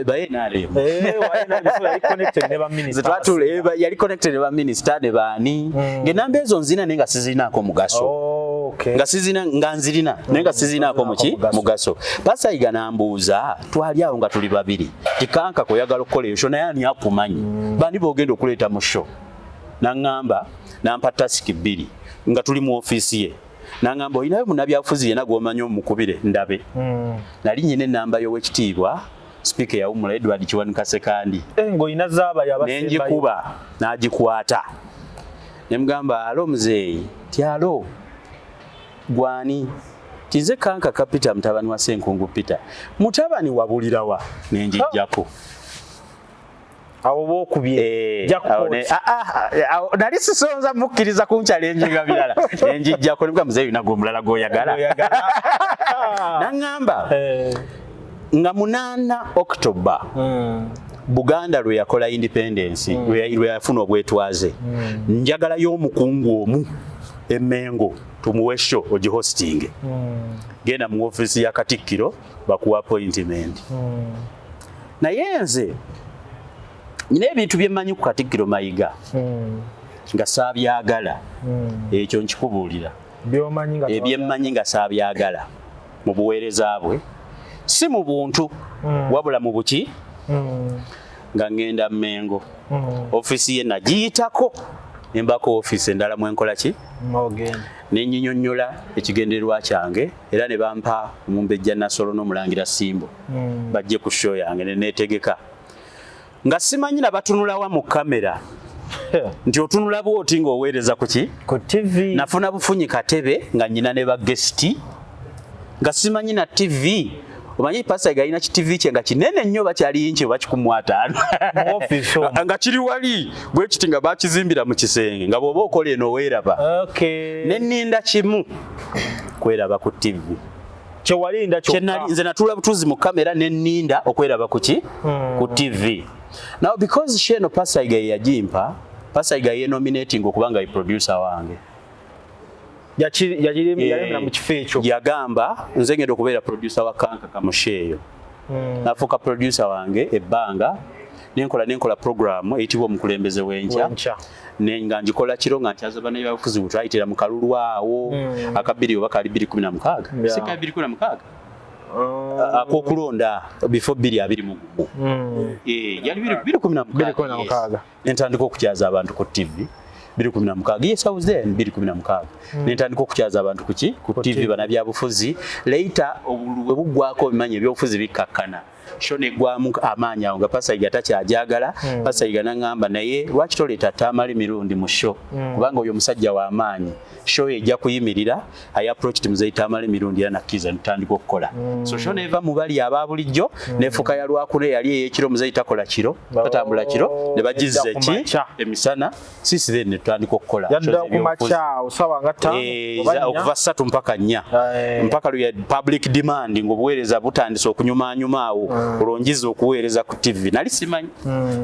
ba NRM. Eh, wa NRM, yali connected ne ba minister. Twatula yali connected ne ba minisita ne baani, ng'enamba ezo nzina naye nga sizirinaako mugaso. Oh, okay. Nga sizina, nga nzirina naye nga sizinaako muki? Mugaso. Mugaso. Pastor Yiga nambuuza, twali awo nga tuli babiri, tikanka koyagala okukola eyo show, naye ani akumanyi? Bani bogenda okuleeta mu show? Naŋŋamba, nampa task 2 nga tuli mu ofiisi ye, naŋŋamba olinayo munnabyabufuzi yenna gw'omanyi omukubire ndabe. Nali nyina enamba y'owekitiibwa sipiika eyawummula Edward Kiwanuka Sekandi. Eh, ng'olina zaabali abasembayo. Nenjikuba n'agikwata, nemugamba, "Alo muzeeyi?" Ti, "Alo, gwani?" Ti, "Nze Kankaka Peter, mutabani wa Senkungu Peter." "Mutabani wabulirawa?" Nenjijjako. Awo bookubye. Eh, Jackpot. awo awo nali sisonza mukkiriza kunchallenginga birala, nenjijjako nemugamba, "Muzeeyi, nagwe omulala gw'oyagala?" Oyagala. Naŋŋamba nga 8 October, Buganda lwe yakola independence, lwe yafuna obwetwaze, njagalayo omukungu omu emengo tumuwe show ogihosting. Genda mu ofiisi ya Katikkiro bakuwa appointment." Naye nze nyina ebintu byemmanyi ku Katikkiro Mayiga nga saabyagala. Ekyo nkikubuulira. Byomanyi nga Ebyemmanyi nga saabyagala mu buweereza bwe, si mu buntu, wabula mu buki. Nga ŋŋenda Mmengo, ofiisi ye nagiyitako nembako ofiisi endala mwenkola ki? Ogenda. Ne nyinyonnyola ekigendererwa kyange, era ne bampa omumbejja Nasolo n'omulangira Simbo bajje ku show yange. Ne neetegeka nga simanyi nabatunulawa mu kamera, nti otunula bwoti ng'oweereza ku ki? Ku TV. Nafuna bufunyi katebe nga nyina ne ba guest, nga simanyi na TV. Omanyi Pastor galina ki TV kye nga kinene nnyo, bakyali inchi oba 150. Mu office omwo. Nga kiri wali bwe kiti nga bakizimbira mu kisenge, nga bw'oba okola eno weeraba. Ne nninda kimu, kweraba ku TV. Kyewalinda kyokka. Kyenali nze natuula butuuzi mu kamera ne nninda okweraba ku ki? Ku TV. Now because show eno Pastor Yiga ye yagimpa, Pastor Yiga ye nominating okuba nga ye producer wange. Yalemera mu kifo ekyo. Yagamba nze ngenda okubeera producer wa Kankaka mu show eyo. Nafuuka producer wange ebbanga, nenkola program eyitibwa Omukulembeze W'enkya. W'enkya. Ne nga ngikola kiro nga nkyaza bannabyabufuzi bwe twayitira mu kalulu awo aka bbiri oba kali 2016. Si ka 2016? Ak'okulonda before 2021. Eh, yali 2016. 2016. Yes. Nentandika okukyaza abantu ku TV 2016. Yes, I was there in 2016. Nentandika okukyaza abantu ku ki? Ku TV, bannabyabufuzi. Later obululu bwe buggwako, obimanyi ebyobufuzi bikkakkana. Show neggwamu amaanyi awo nga Pastor Yiga takyagyagala. Pastor Yiga n'aŋŋamba, naye lwaki toleeta Tamale Mirundi mu show? Kubanga oyo omusajja w'amaanyi. Show ejja kuyimirira. I approached Muzeyi Tamale Mirundi era nakkiriza netutandika okukola. So show neva mu bali aba bulijjo nefuuka ya Lwakuna eyali ey'ekiro. Muzeyi takola kiro, tatambula kiro, ne bagizza Edda ku eki? makya. Emisana. Since then ne tutandika okukola Yadda shows ku ebyobufuzi. makya osawa nga 5 oba 4. Okuva 3 mpaka 4. Mpaka lwe public demand ng'obuweereza butandise okunyumaanyuma awo, olwo njiza okuweereza ku TV. Nali simanyi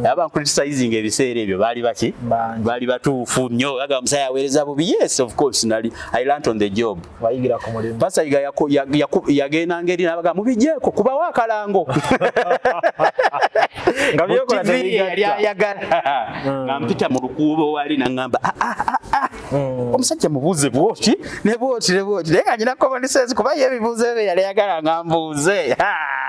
aba criticizing ebiseera ebyo baali baki? Bangi. Baali batuufu nnyo, bagamba musajja aweereza bubi. Yes, of course, nali I learnt on the job. Wayigira ku mulimu. Pastor Yiga yagenda ngeri n'abagamba mubigyeko kubawo akalango. Nga byokola Mu TV tebigatta. yali ayagala nga mpita mu lukuubo wali naŋŋamba, "Ah, ah, ah, ah. Omusajja mubuuze bwoti ne bwoti ne bwoti," naye nga nyina common sense kuba ye ebibuuzo ebyo yali ayagala nga mbuuze.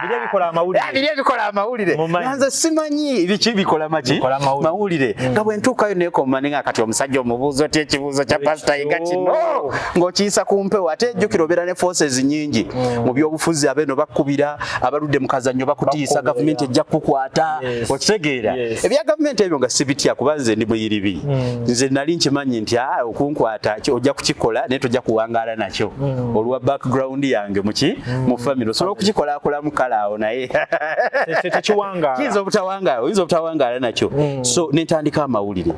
Biri ebikola amawulire. Ah, biri ebikola amawulire. Mumanyi. Nga nze simanyi biki bikola maki? Bikola amawulire. Mawulire. Nga bwe ntuukayo nekoma nga kati omusajja omubuuza otya ekibuuzo kya Pastor Yiga kino ng'okiyisa ku mpewo, ate ejjukira obeera ne forces nyingi mu byobufuzi, abeeno bakkubira, abaludde mu kazannyo bakutiisa, Bakubira. Gavumenti ejja kukukwata. Okitegeera? Yes. Ebya gavumenti ebyo nga sibitya kuba nze ndi muyiribi. Nze nali nkimanyi nti okunkwata ojja kukikola naye tojja kuwangaala nakyo olwa background yange muki mu family osobola okukikolakolamu kale awo naye Tekiwangaala. Kiyinza obutawangaala, oyinza obutawangaala nakyo. So nentandika amawulire.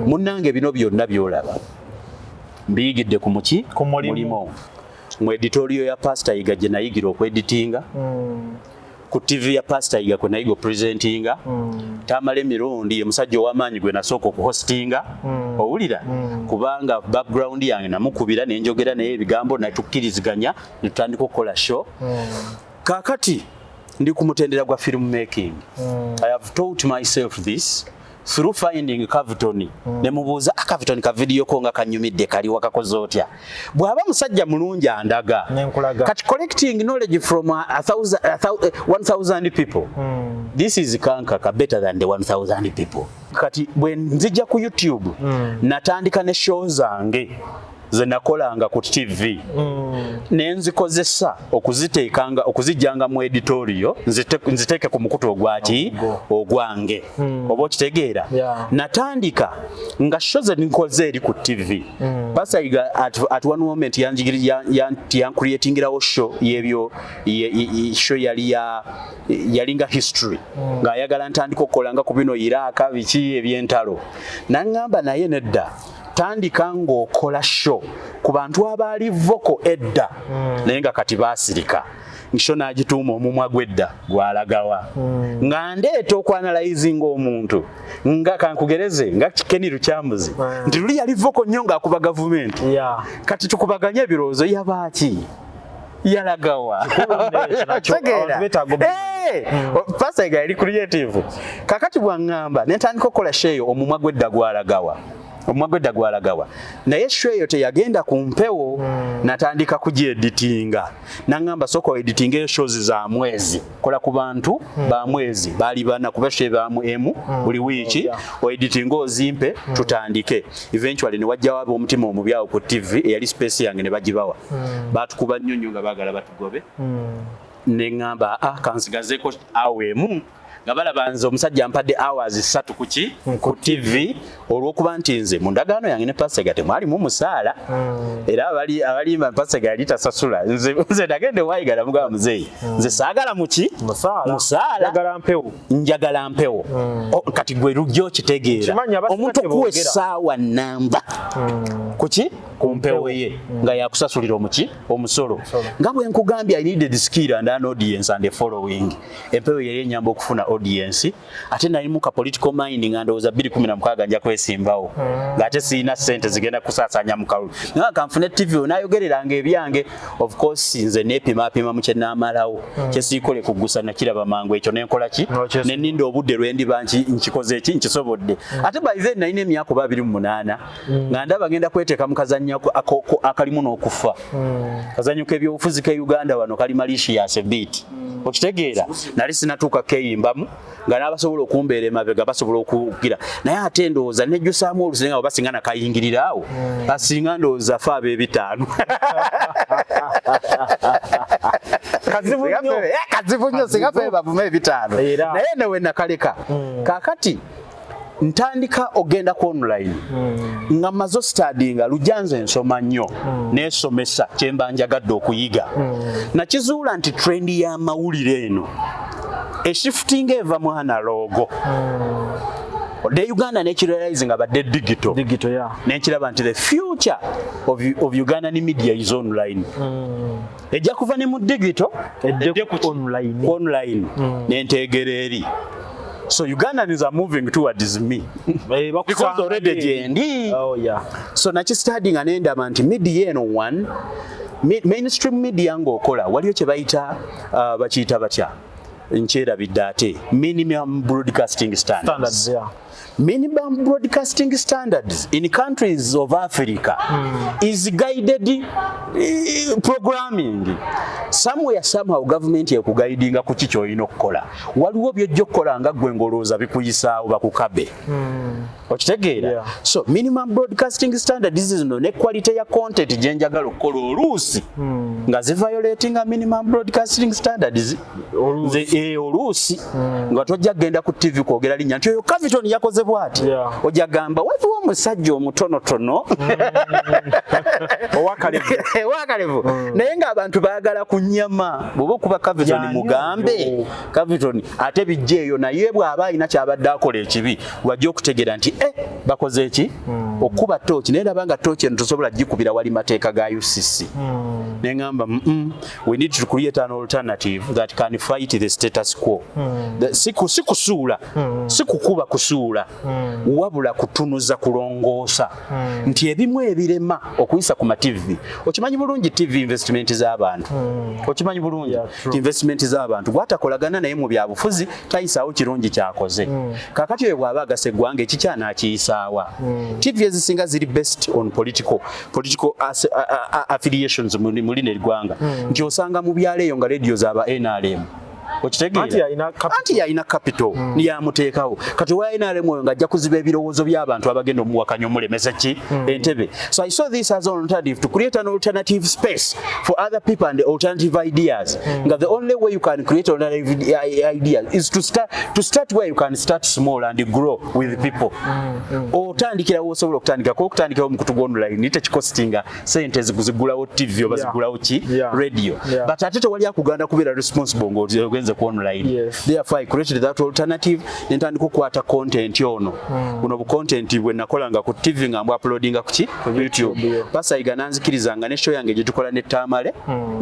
Munnange, bino byonna byolaba mbiyigidde ku muki? Ku mulimu. Mu editorial ya Pastor Yiga gye nayigira okweditinga, ku TV ya Pastor Yiga kwe nayiga opresentinga. Tamale Mirundi ye musajja ow'amaanyi gwe nasooka okuhostinga. Owulira? Kubanga background yange namukubira nenjogera naye ebigambo natukkiriziganya netutandika okukola show. Kaakati ndi ku mutendera gwa film making. I have taught myself this through finding Caviton, ne mubuuza, "Ah, Caviton, ka video ko nga kanyumidde, kali wakakoze otya?" Bw'aba musajja mulungi andaga. Nenkulaga. Kati collecting knowledge from a thousand, 1000 people, this is Kankaka better than the 1000 people. Kati bwe nzija ku YouTube, natandika ne show zange ze nakolanga ku TV ne nzikozesa okuziteekanga, okuzijjanga mu editorial, nziteeke ku mukutu ogwaki? Ogwange. Oba okitegeera? Yeah. Natandika nga show ze nkoze eri ku TV. Pastor Yiga at one moment yancreatingirawo show yebyo show yali ya yalinga history, ng'ayagala ntandika okukolanga ku bino Iraka biki ebyentalo. Naŋŋamba, naye nedda, tandika ng'okola show ku bantu abaali vocal edda naye nga kati baasirika. Show n'agituuma Omumwa Gw'edda Gwalagawa, nga ndeeta okuanalyzinga omuntu nga kankugereze nga Ken Lukyamuzi, nti luli yali vocal nnyo ng'akuba gavumenti, kati tukubaganye ebirowoozo, yabaaki, yalagawa? Kikulu nakyo, Tegeera. abantu beetaaga obumanyi. Pastor Yiga yali creative. Kakati bwaŋŋamba ne ntandika okukola show eyo Omumwa Gw'edda Gwalagawa, Omumwa Gw'edda Gwalagawa, naye show eyo teyagenda ku mpewo. Natandika kugyeditinga. Naŋŋamba, sooka oeditinga eyo shows za mwezi, kola ku bantu ba mwezi, baali bana kuba show ebaamu emu buli wiiki, oeditinga ozimpe tutandike. Eventually ne wajjawo ab'omutima omubi awo ku TV eyali space yange ne bagibawa. Baatukuba nnyo nnyo nga baagala batugobe. Neŋŋamba, ah, kansigazeeko awo emu. Nga balaba nze omusajja mpadde hours 3 kuki ku TV, olw'okuba nti nze mu ndagaano yange ne Pasega temwalimu musaala. Era abali abalimba Pasega yali tasasula, nze nagenda ewayiga namugamba, "Muzeeyi, nze saagala muki Musaala. Musaala. Njagala mpewo." Njagala mpewo. Oh, kati gwe lujja okitegeera Kimanyi abasinga omuntu okuwa teboogera. essaawa namba kuki ku mpewo ye nga yakusasulira omuki omusolo. Nga bwe nkugambye, I needed skill and an audience and a following. Empewo yali enyamba okufuna audience, ate nalimu ka political mind nga ndowooza 2016 nja kwesimbawo, ng'ate sirina ssente zigenda kusaasaanya mu kalulu, nga kanfune TV onayogereranga ebyange. Of course nze neepimaapima mu kye naamalawo, kyesiikole kugusa nakiraba mangu ekyo nenkola ki? No, ne nninda obudde lwe ndiba nkikoze eki nkisobodde. Ate by then nalina emyaka oba 28, nga ndaba ngenda kweteeka mu kazannyo akalimu n'okufa. Kazannyo k'ebyobufuzi ke Uganda wano kali malicious a bit, okitegeera? Nali sinatuuka keeyimbamu, nga n'abasobola okumbeera emabega basobola okugira, naye ate ndowooza nejjusaamu olusi nga basinga nakayingirira awo, basinga ndowooza fe ab'ebitaano. Kazibu nnyo. Kazibu nnyo singa fe bavume ebitaano. Era. Naye newe nakaleka. Kaakati ntandika ogenda ku online nga maze ostudyinga lujja. Nze nsoma nnyo, nesomesa kyemba njagadde okuyiga. Nakizuula nti trend y'amawulire eno eshiftinga eva mu analog de Uganda nekirealize nga badde digital. Digital, yeah. Nenkiraba nti the future of Ugandan media is online. Ejja kuva ne mu digital edde ku ku online. Online. Nenteegera eri, so Ugandans are moving towards me Eh, because bakusanga already eri. gyendi. Oh yeah. So nakistudyinga nendaba nti media eno one mainstream media ng'okola waliyo kye bayita bakiyita batya, nkyerabidde ate, minimum broadcasting standards. Standards, yeah. Minimum broadcasting standards in countries of Africa is guided programming. Somewhere, somehow, government ekuguidinga ku ki kyolina okukola. Waliwo byojja okukola nga ggwe ng'olowooza bikuyisaawo, bakukabe. Okitegeera? Yeah. So minimum broadcasting standards zino ne quality ya content gye njagala okukola oluusi nga ziviolatinga minimum broadcasting standards. Oluusi. Nze oluusi nga tojja kugenda ku TV kwogera linnya nti oyo Caviton yakoze bw'ati. Ojja gamba waliwo omusajja omutonotono Owakalevu. Owakalevu, naye ng'abantu baagala ku nnyama. Bw'oba okuba Caviton, Yani mugambe oyo. Caviton ate bijja eyo, naye bw'aba alina kyabadde akola ekibi, wajja okutegeera nti bakoze eki okuba tooki, naye raba nga tooki eno tosobola gikubira, wali mateeka ga UCC. Neŋŋamba, we need to create an alternative that can fight the status quo." Si kusuula, si kukuba kusuula, wabula kutunuza, kulongoosa nti ebimu ebirema okuyisa ku mativi. Okimanyi bulungi TV investment z'abantu, okimanyi bulungi Yeah, true. nti investment z'abantu gwatakolagana naye mu byabufuzi tayisaawo kirungi kyakoze. Kakati oyo bw'aba agasa eggwanga, ekikyana akiyisaawa? TV ezisinga ziri based on political affiliations muli neggwanga, nti osanga mu byalo eyo nga radio zaba NRM. Okitegeera? Anti yalina capital. Anti yalina capital, yamuteekawo. Kati owa NRM oyo ng'ajja kuziba ebirowoozo by'abantu abagenda omuwakanya, omulemesa ki entebe. So I saw this as an alternative to create an alternative space for other people and alternative ideas, nga the only way you can create alternative ideas is to start where you can start small and grow with people. Otandikirawo osobola okutandikako, okutandikirawo omukutu gwa online tekikostinga sente zigulawo TV oba zigulawo ki radio. But ate tewali akuganda kubeera responsible ng'ogenze ku online. Therefore I created that alternative, nentandika okukwata content ono, buno bu content bwe nakolanga ku TV nga mbw uploadinga ku ki, ku YouTube. Basayiga nanzikiriza nga ne show yange gye tukola ne Tamale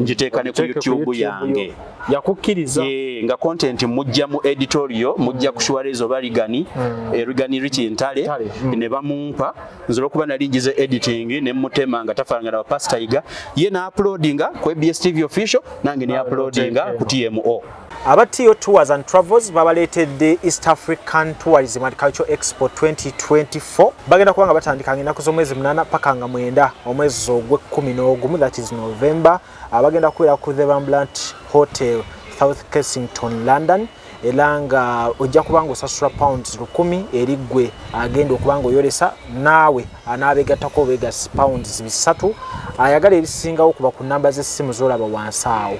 ngiteeka ne ku Oteeke ku YouTube yange. Yo. Yakukkiriza? Ye, nga content mujja mu editorial, mujja ku Shuarez oba Rigani, Rigani Rich Ntale, Ntale, ne bamumpa nze olwokuba nali njize editing ne mutema nga tafaanana wa Pastor Iga, ye na uploadinga ku ABS TV official, nange ne Nawe uploadinga n'oteeka ku TMO. Aba TO Tours and Travels babaleetedde East African Tourism and Cultural Expo 2024. Bagenda kuba nga batandika nga ennaku z'omwezi 8 paka nga 9 omwezi ogw'e-11, that is November. Bagenda kubeera ku The Rembrandt Hotel, South Kensington, London, era nga ojja kuba nga osasula £1,000 eri ggwe agenda okuba nga oyolesa, naawe anaabegattako obeegasi £300. Ayagala ebisingawo kuba ku namba z'essimu z'olaba wansi awo.